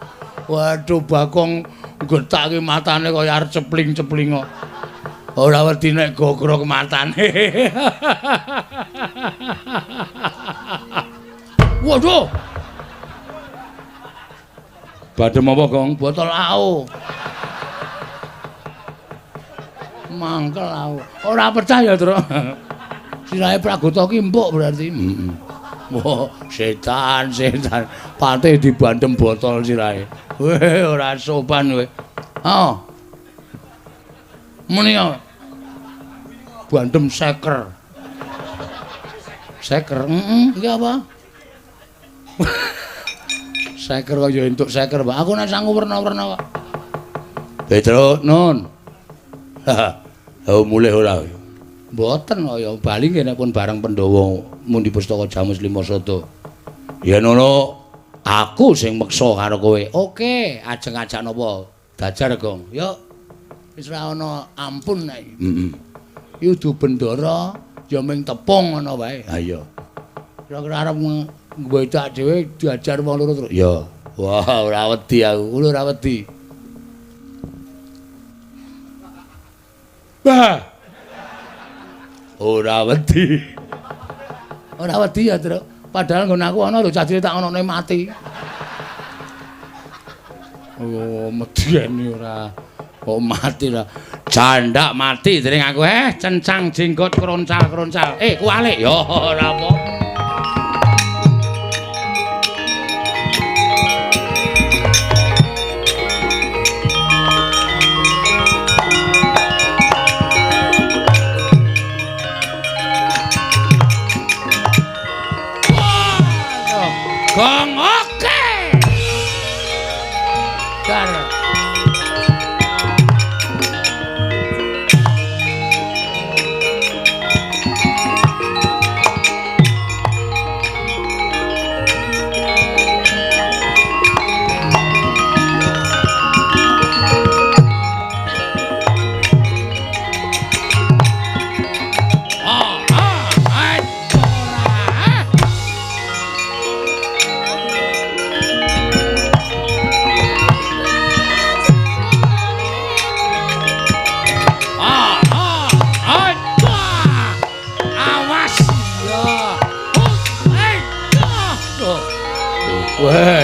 Waduh Bagong getake matane kaya arep cepling-cepling kok. Ora wedi nek gogrok matane. Waduh. Badhe apa, Gong? Botol AO. Mangkel aku. Ora percaya, Truk. Sirahe Pragota ki empuk berarti. Heeh. Wah, setan, setan. Patih dibandem botol sirahe. Weh, ora sopan kowe. Oh. Muni ya. Bandem seker. Seker, heeh, iki apa? Seker kok ya entuk seker, Pak. Aku nek sangu werna-werna kok. Petruk, Nun. Ha, mulih ora? Mboten kok ya bali nggih nek pun bareng Pandhawa mundi pustaka Jamus Lima Sada. Ya ngono, aku sing meksa karo kowe. Oke, ajeng ajak napa? Dajar, Gong. Yuk. Wis ora ana ampun nek iki. Heeh. Iki udu bendara ya ming tepung ngono wae. Ha iya. Kira-kira arep ngwedak dhewe diajar wong loro terus. Ya. Wah, ora wedi aku. Kulo ora wedi. Bah. Ora wedi. Ora wedi ya, Truk. Padahal nggon aku ana lho cah cilik tak onone mati. Oh, medeni ora. Kok mati lah. Jandak mati dening aku. Cencang jenggot kroncal-kroncal. Kualik. Ya ora apa. Gong oke. Dar.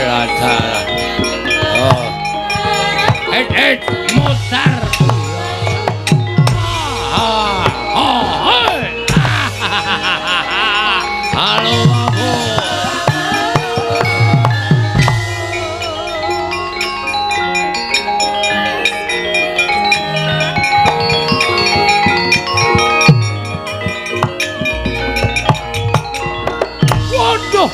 Dalah. Oh. Et mutar. Halo aku. Waduh.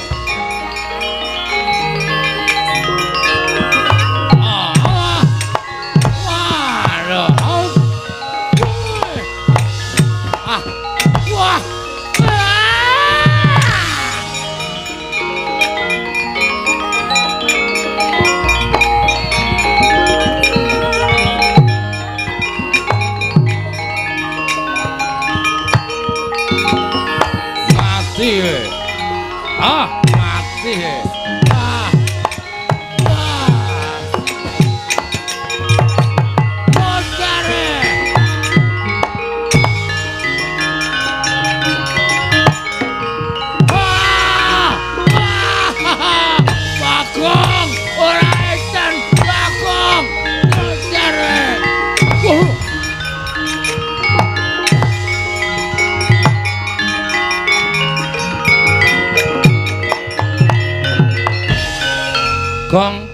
Gong.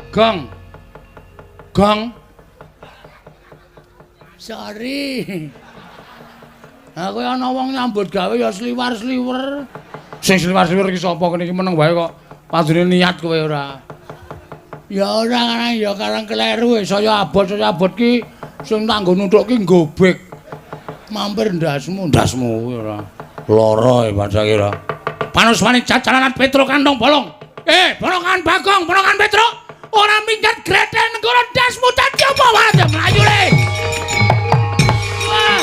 Gong. Gong. Sorry. Aku ana wong nyambut gawe ya sliwar-sliwer. Sing sliwar-sliwer iki sapa kene iki meneng wae kok. Padune niat kowe ora. Ya ora ya karang kleru saya abot ki sing tak nggo nuthuk ki nggobek. Mampir ndasmu, ndasmu kuwi ora. Lara e pancen kira. Panuswane jajalanan Petruk kantong bolong. Ponokan Bagong, ponokan Petruk, ora minggat grethel nenggara ndasmu dadi apa wae mlayu le. Wah.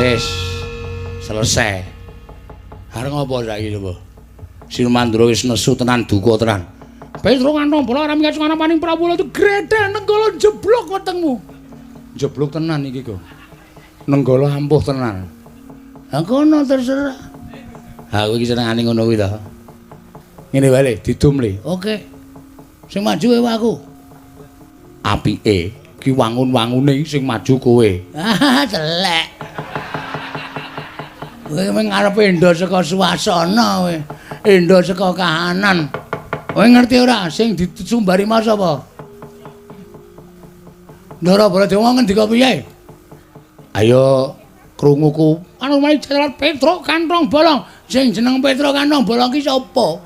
Wis selesai. Arep ngopo saiki coba? Sinumandra wis nesu tenan duka tenan. Petruk kantong bola ora minggat sungana paning Prabu itu grethel nenggala jeblok wetengmu. Jeblok tenan iki kok. Nenggala ampuh tenan. Ha kono terserah. Ha kowe iki senengane ngono kuwi to. Ngene wae le, didum le. Oke. Sing maju ewa aku. Apike ki wangun-wangune sing maju kowe. Ah, telek. Kowe ngarepe endo saka suasana kowe. Endo saka kahanan. Kowe ngerti ora sing disumbari mas apa? Ndara Baladewa ngendika piye? Ayo krunguku. Anu mari jalan Petruk kantong bolong. Sing jeneng Petruk kantong bolong ki sapa?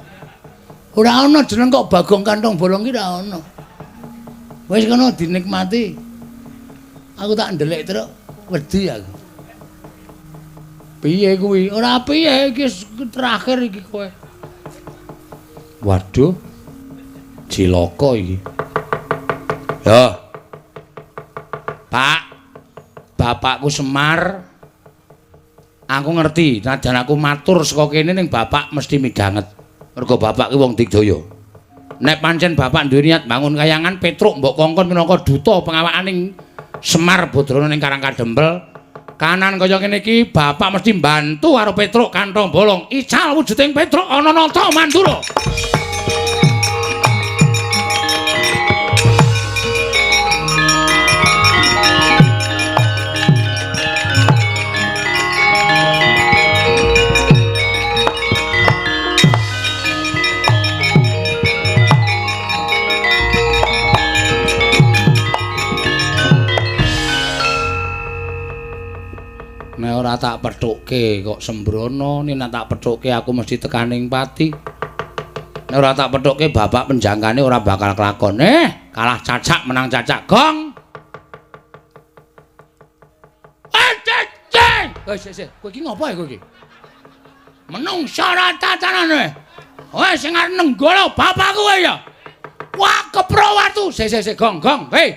Ora ana jeneng kok Bagong kantong bolong ki ora ana. Wis kono dinikmati. Aku tak ndelik truk wedi aku. Piye kuwi? Ora piye iki terakhir iki kowe. Waduh. Cilaka iki. Yo. Pak, bapakku Semar. Aku ngerti, najan aku matur saka kene ning bapak mesti midhanget. Mergo bapak ki wong digdaya. Nek pancen bapak duwe niat bangun kayangan Petruk mbok kongkon minangka duta pengawakaning Semar Badrana ning Karang Kadempel. Kanan kaya ngene iki bapak mesti mbantu karo Petruk kantong bolong. Ical wujuding Petruk ana nata Mandura. Nek ora tak pethukke kok sembrono, nek tak pethukke aku mesti tekaning pati. Nek ora tak pethukke bapak penjangkane ora bakal kelakon. Kalah cacak menang cacak. Gong. Ceng. Wis, kowe iki ngopo kowe iki? Menungsa ora tatanane. Wes sing arep nenggala bapakku kowe ya. Wah, kepro watu. Sik, gong, gong. Hei.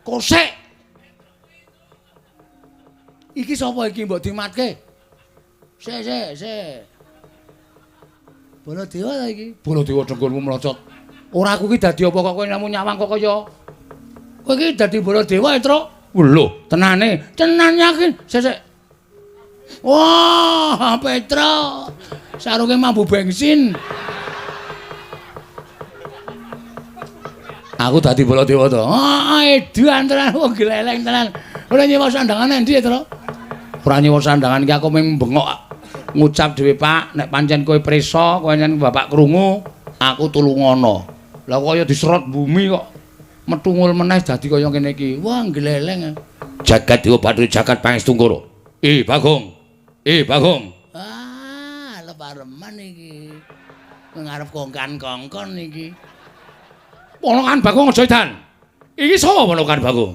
Kosek. Iki sapa iki mbok dimatke? Sik sik sik. Baladewa ta iki? Baladewa dengkulmu mlocot. Ora aku ki dadi apa kok kowe namung nyawang kok kaya kowe iki dadi Baladewa, Truk. Lho, tenane. Tenan yakin. Sik sik. Wah, Petro. Sarunge mambu bensin. Aku dadi Baladewa to. Ah, edan tenan wong gleleng tenan. Ora nyewa sandangan endi, Truk? Ora nyewa sandangan iki aku mung bengok ngucap dhewe, Pak, nek pancen kowe prisa, kowe pancen bapak krungu, aku tulungono. Lah kaya diserot bumi kok metungul meneh dadi kaya ngene iki. Wah, gleleng. Jagat Dewa Bathara jagat Pangestungkara. Bagong. Bagong. Ah, lepareman iki. Ngarep kongkan-kongkon iki. Ponokan Bagong aja edan. Iki sapa ponokan Bagong?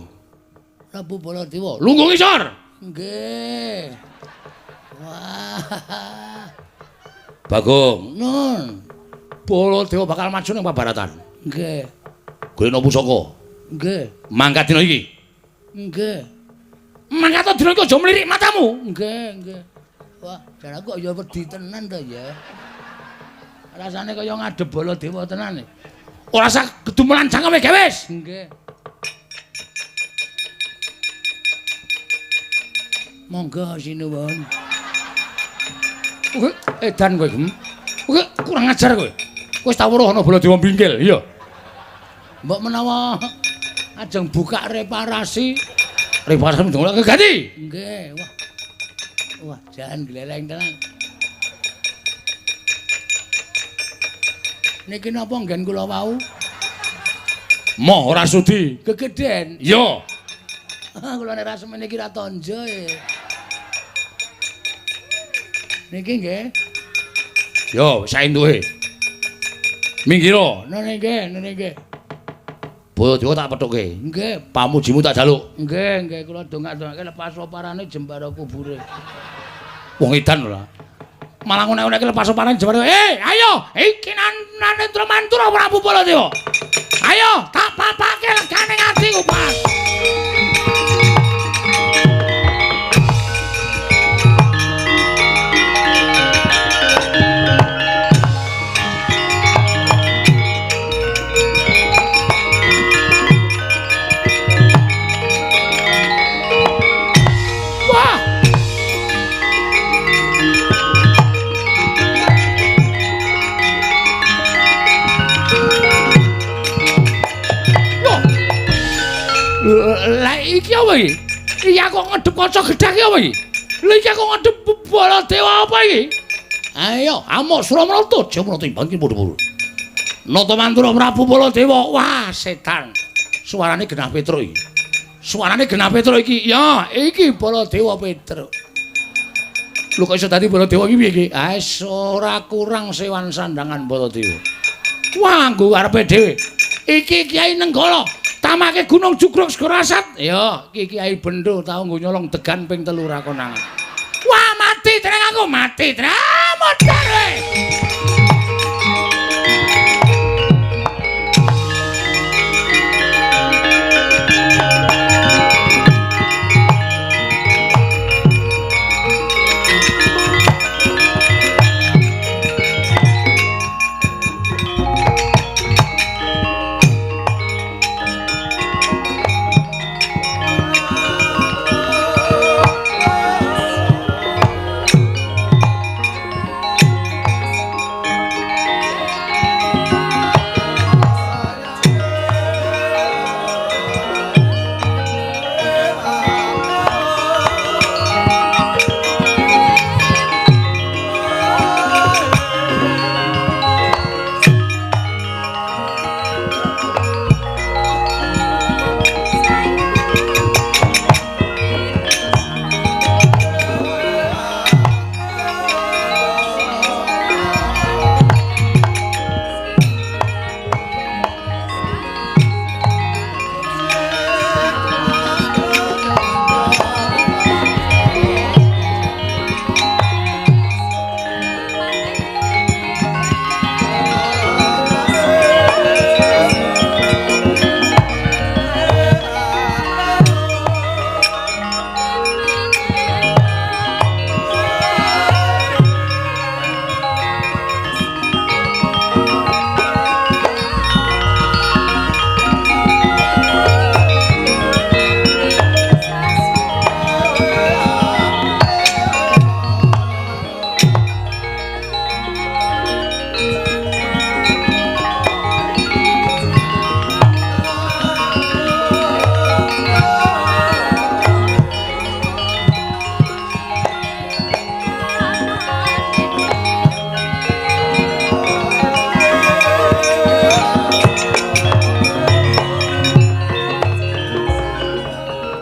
Prabu Baladewa. Lungguh ngisor. Nggih. Wah. Bagong, nun. Baladewa bakal maju ning pabaratan. Nggih. Golekno pusaka. Nggih. Mangkat dina iki. Nggih. Mangkat dina iki aja mlirik matamu. Nggih, nggih. Wah, jan aku kok ya wedi tenan to ya. Rasane kaya ngadep Baladewa tenan. Ora usah gedumelan cangkeme gewes. Nggih. Monggo sinuwun. Kowe edan kowe, Gem. Kowe kurang ajar kowe. Kowe wis tau weruh ana Baladewa bingkil, iya. Mbok menawa ajeng buka reparasi. Reparasi ndongake ganti. Nggih, wah. Wah, jan gleleng tenan. Niki napa nggen kula wau? Moh ora sudi. Gegeden. Iya. Kula nek ra semene iki ra tonjo e. Niki nggih. Yo, saentuke. Minggiro. Nene nggih, nene nggih. Baladewa tak pethuke. Nggih, pamujimu tak jaluk. Nggih, nggih kula dongak-dongake lepas oparane jembara kubure. Wong edan ora. Malah ngonek-ngonekke lepas oparane jembara. Ayo, iki Narendra Mantura Prabu Baladewa. Ayo, tak papake legane atiku pas. Lah iki apa iki? Iki aku ngedep kaca gedhek iki apa iki? Lah iki aku ngedep Baladewa apa iki? Ayo, amuk Suramrata, Jamrata imbang ki padha-padha. Nata Mantura Prabu Baladewa. Wah, setan. Suarane genah Petruk iki. Suarane genah Petruk iki. Ya, iki Baladewa Petruk. Lho kok iso dadi Baladewa iki piye iki? Ah, ora kurang sewan sandangan Baladewa. Wah, nggo arepe dhewe. Iki Kyai Nenggala. Tamake Gunung Jugruk Segara Asat. Ya, iki Kyai Bendo tau nggo nyolong degan ping 3 ra konangan. Wah, mati tenang aku, mati tenang. Modar kowe.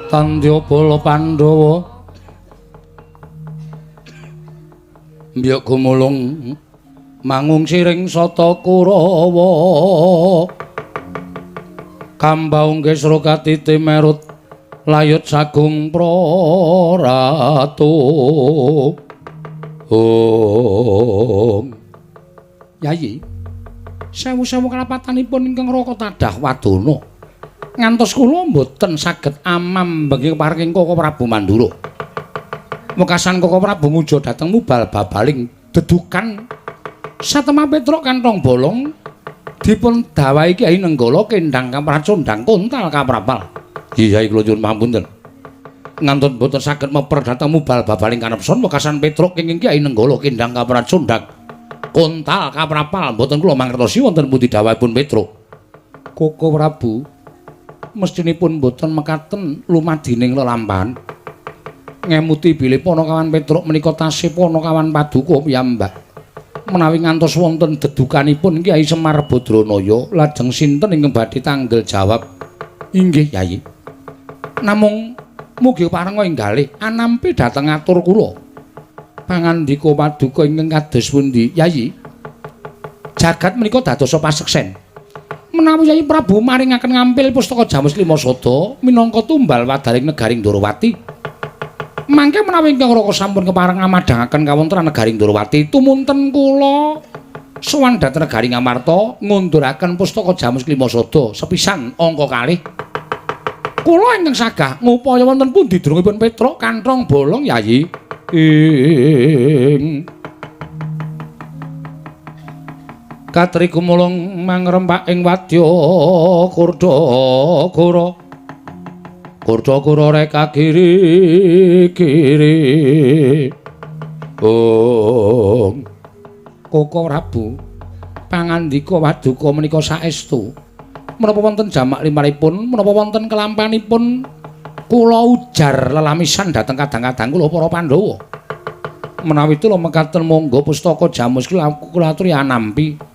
Tandya bala Pandhawa mbyuk gumulung mangung siring sata Kurawa kambaung kesra katiti merut layut sagung praratu. Om Yayi, sewu-sewu kalapatanipun ingkang Raka tadah wadana ngantos kula mboten saged amambengi paring Koko Prabu Mandura. Wekasan Koko Prabu ngujo dhateng mubal babaling dedukan satemah Petruk kantong bolong dipun dawahi Kyai Nenggala kendhang kapracondhang kontal kaprapal. Iya kula nyuwun pangapunten. Ngantos mboten saged meper dhateng mubal babaling kanepson wekasan Petruk kenging Kyai Nenggala kendhang kapracondhang kontal kaprapal mboten kula mangertosi wonten pundi dawahipun Petruk. Koko Prabu mestinipun mboten mekaten lumadining lelampahan. Ngemuti bilih Panakawan Petruk menika tasih Panakawan paduka piyambak. Menawi ngantos wonten dedukanipun Kyai Semar Badranaya lajeng sinten ingkang badhe tanggel jawab? Inggih Yayi. Namung mugi parenga inggalih anampi dhateng atur kula. Pangandika paduka ingkang kados pundi Yayi? Jagat menika dadosa paseksen. Menawi Yayi Prabu maringaken ngampil pustaka Jamus Lima Sada minangka tumbal wadaring negaring Ndorowati. Mangke menawi ingkang Raka sampun kepareng ngamadhangaken kawontenan negaring Ndorowati, tumunten kula sowan dhateng negari Ngamarta ngunduraken pustaka Jamus Lima Sada sepisan angka kalih. Kula ingkang sagah ngupaya wonten pundi drungipun Petruk kanthong bolong Yayi. Ing Katri gumulung mangrempak ing wadya kurda kura. Kurda kura reka kiri kiri. Ong Koko Prabu pangandika waduka menika saestu. Menapa wonten jamak limaripun, menapa wonten kelampanipun kula ujar lelamisan dhateng kadang-kadang kula para Pandhawa. Menawi tula mekaten monggo pustaka Jamus kula aturi anampi.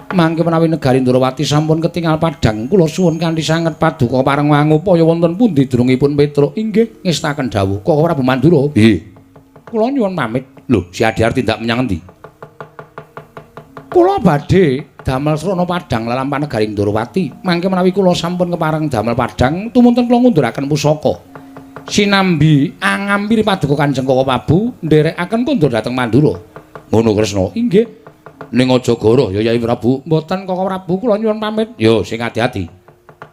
Mangke menawi negari Ndorowati sampun ketingal padhang kula suwun kanthi sanget paduka pareng ngupaya wonten pundi drungipun Petruk. Inggih ngestaken dawuh Koko Prabu Mandura. Nggih. Kula nyuwun pamit. Lho, si Adiar tindak menyang endi? Kula badhe damel srana padhang lelampahan negari Ndorowati. Mangke menawi kula sampun kepareng damel padhang tumunten kula ngunduraken pusaka. Sinambi angampiri paduka Kanjeng Koko Prabu nderekaken kondur dhateng Mandura. Ngono Kresna. Inggih. Ning aja goroh ya Yayi Prabu. Mboten Koko Prabu kula nyuwun pamit. Yo sing ati-ati.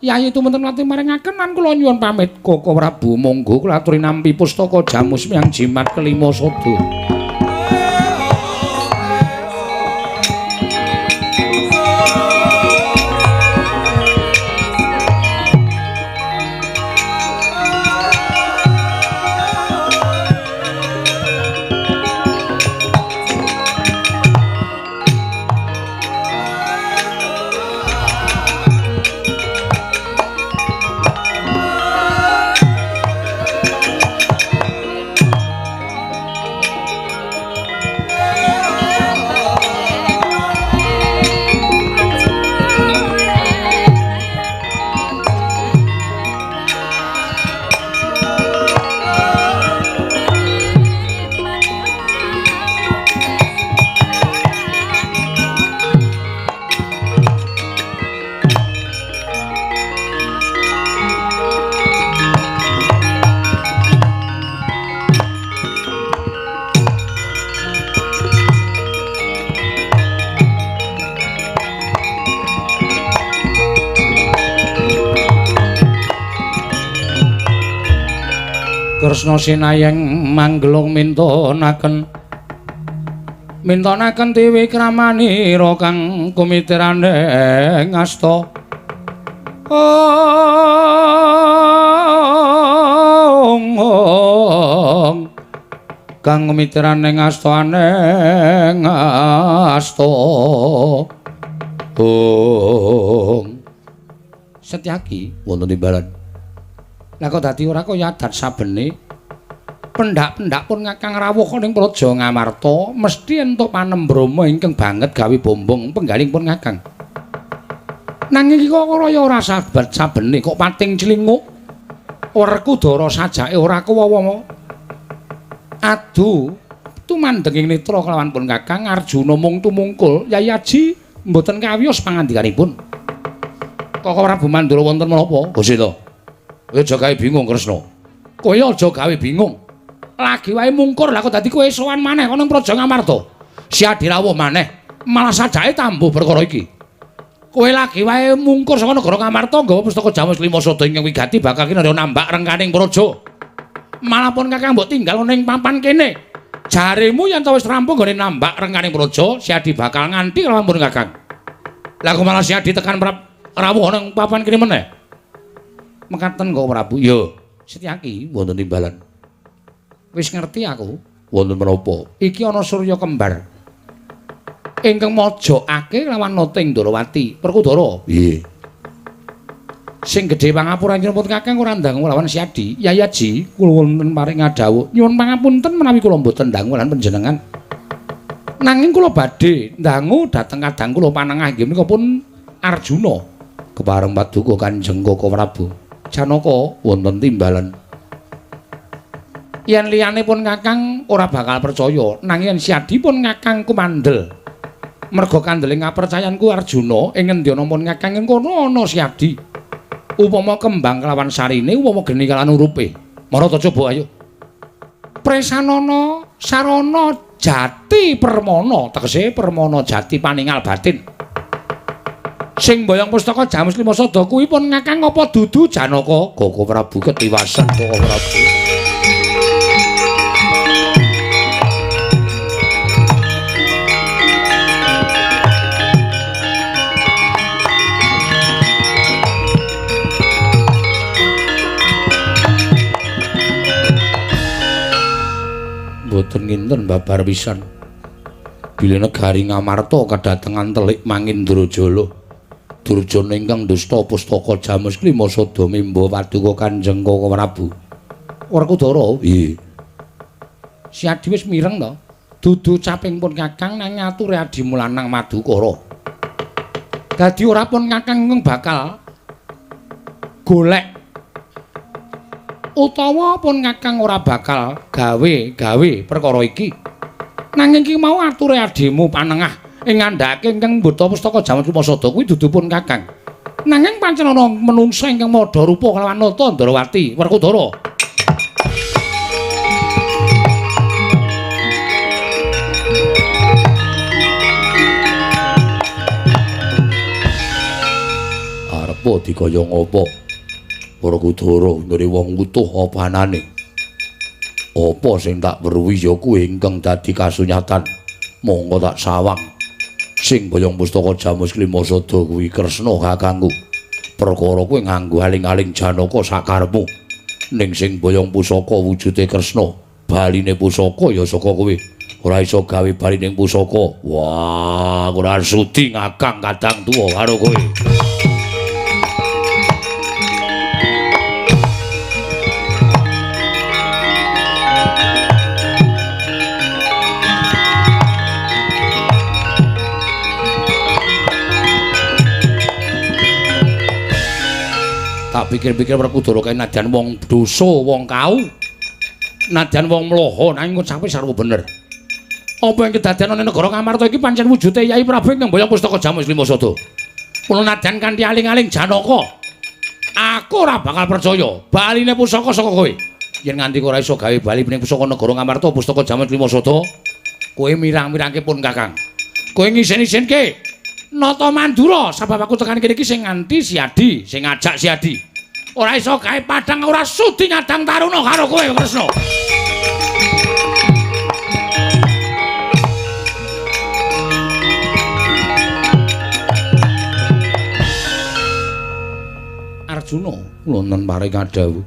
Yayi tumunten nate maringaken lan kula nyuwun pamit. Koko Prabu monggo kula aturi nampi pustaka Jamus miang jimat kelima sada. Kresna sinayeng manggelung mintonaken mintonaken tiwikramanira kang kumitirane ngasta. Ong ong kang kumitirane ngasta aneng asta. Ong Setyaki wonten timbalan. Lah kok dadi ora kaya adat sabene pendak-pendak pun ngakang rawuh ning Praja Ngamarta mesti entuk panembrama ingkang banget gawe bombong penggaling pun ngakang. Nanging iki kok kaya ora saben sabene kok pating clinguk. Werkudara sajake ora kuwawa. Adu tumandhenging netra kelawan pun Kakang Arjuna mung tumungkul Yai Aji mboten kawiyos pangandikanipun. Kaka Prabu Mandura wonten menapa? Gusita. Kowe aja gawe bingung Kresna. Kowe aja gawe bingung. Lagi wae mungkur lah kok dadi kowe sowan maneh ana Praja Ngamarta. Siadi rawuh maneh, malah sajake tambuh perkara iki. Kowe lagi wae mungkur saka negara Ngamarta nggawa pustaka Jamus Lima Sada ingkang wigati bakal kinarya nambak rengkaning praja. Malah pun Kakang mbok tinggal ning papan kene. Jaremu yen ta wis rampung nggone nambak rengkaning praja, Siadi bakal nganti lawan pun Kakang. Lah kok malah Siadi tekan rawuh nang papan kene meneh. Mekaten kok Prabu. Ya, Setyaki wonten timbalan. Wis ngerti aku. Wonten menapa? Iki ana surya kembar ingkang mojokake lawan Nata Ndrawati. Werkudara. Piye? Sing gedhe pangapura nyuwun Kakang ora ndangu lawan Siadi. Yai Aji kula wonten paring ngadhawuh. Nyuwun pangapunten menawi kula mboten ndangu lan panjenengan. Nanging kula badhe ndangu dhateng kadang kula panengah inggih menika pun Arjuna. Kepareng paduka Kanjeng Kaka Prabu. Janaka wonten timbalan. Yen liyane pun Kakang ora bakal percaya, nanging yen Siadi pun Kakang kumandel. Merga kandele ngapercayanku Arjuna ing ngendi ana pun Kakang ing kono ana Siadi. Upama kembang kelawan sarine, upama geni kelawan urupe. Marata coba ayo. Presanana sarana jati permana, tegese permana jati paningal batin. Sing mboyong pustaka Jamus Lima Sada kuwi pun Kakang apa dudu Janaka? Kaka Prabu ketiwasan Kaka Prabu. Mboten nginten babar pisan. Bilih negari Ngamarta kadatengan telik Mangindrajala. Durjana ingkang dusta pustaka Jamus Lima Sada mimba paduka Kanjeng Kaka Prabu. Werkudara, piye? Siadi wis mireng to. Dudu caping pun Kakang nang ngature adimu lanang Madukara. Dadi ora pun Kakang bakal golek utawa pun Kakang ora bakal gawe-gawe perkara iki. Nanging iki mau ature adimu panengah ing ngandhake ingkang mbeta pustaka Jamus Lima Sada kuwi dudu pun Kakang. Nanging pancen ana menungsa ingkang madha rupa kelawan Nata Ndrawati Werkudara. Arepa dikaya ngapa? Werkudara nggone wong utuh apa anane? Apa sing tak weruhi ya kuwi ingkang dadi kasunyatan. Monggo tak sawang. Sing boyong pustaka Jamus Lima Sada kuwi Kresna kakangku. Perkara kuwi nganggo aling-aling Janaka sakarepmu. Ning sing boyong pusaka wujude Kresna, baline pusaka ya saka kowe. Ora iso gawe balining pusaka. Wah, ora sudi ngakang kadang tuwa karo kowe. Tak pikir-pikir Werkudara kae nadyan wong dosa, wong kau. Nadyan wong mloho nanging ngucape sarwa bener. Apa yang kedadean ana negara Ngamarta iki pancen wujude Yai Prabu ingkang mboyong pustaka Jamus Lima Sada. Mula nadyan kanthi aling-aling Janaka, aku ora bakal percaya baline pusaka saka kowe. Yen nganti ora iso gawe bali ning pusaka negara Ngamarta pustaka Jamus Lima Sada, kowe mirang-mirangke pun Kakang. Kowe ngisen-isenke Nata Mandura sebab aku tekan kene iki sing nganti Siadi, sing ngajak Siadi. Ora iso gawe padhang ora sudi ngadang taruna karo kowe Kresna. Arjuna wonten paring kadhawuh.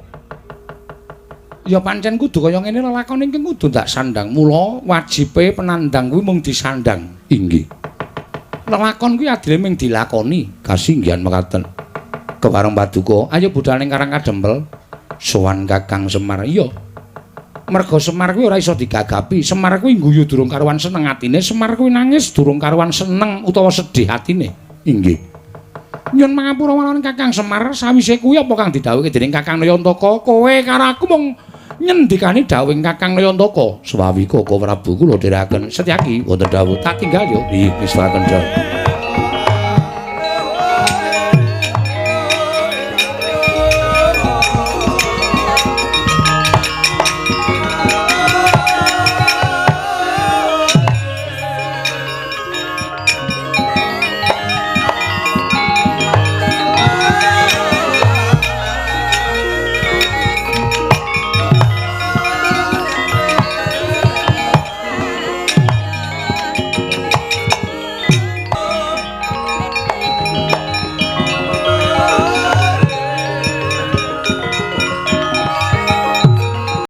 Ya pancen kudu kaya ngene lelakon ingkang kudu ndak sandang. Mula wajibe penandang kuwi mung disandang. Inggih. Lelakon kuwi adile mung dilakoni. Kasinggihan mekaten. Kepareng paduka, ayo budal ning Karang Kadempel. Sowan Kakang Semar. Iya. Merga Semar kuwi ora iso digagapi. Semar kuwi ngguyu durung karuan seneng atine, Semar kuwi nangis durung karuan seneng utawa sedih atine. Inggih. Nyun pangapura marang Kakang Semar, sawise kuwi apa kang didhawuhke dening Kakang Nayantaka? Kowe karo aku mung nyendikani dawuhing Kakang Nayantaka. Swawi Koko Prabu kula dherekaken. Setyaki wonten dawuh, tak tinggal yo. Nggih, wis.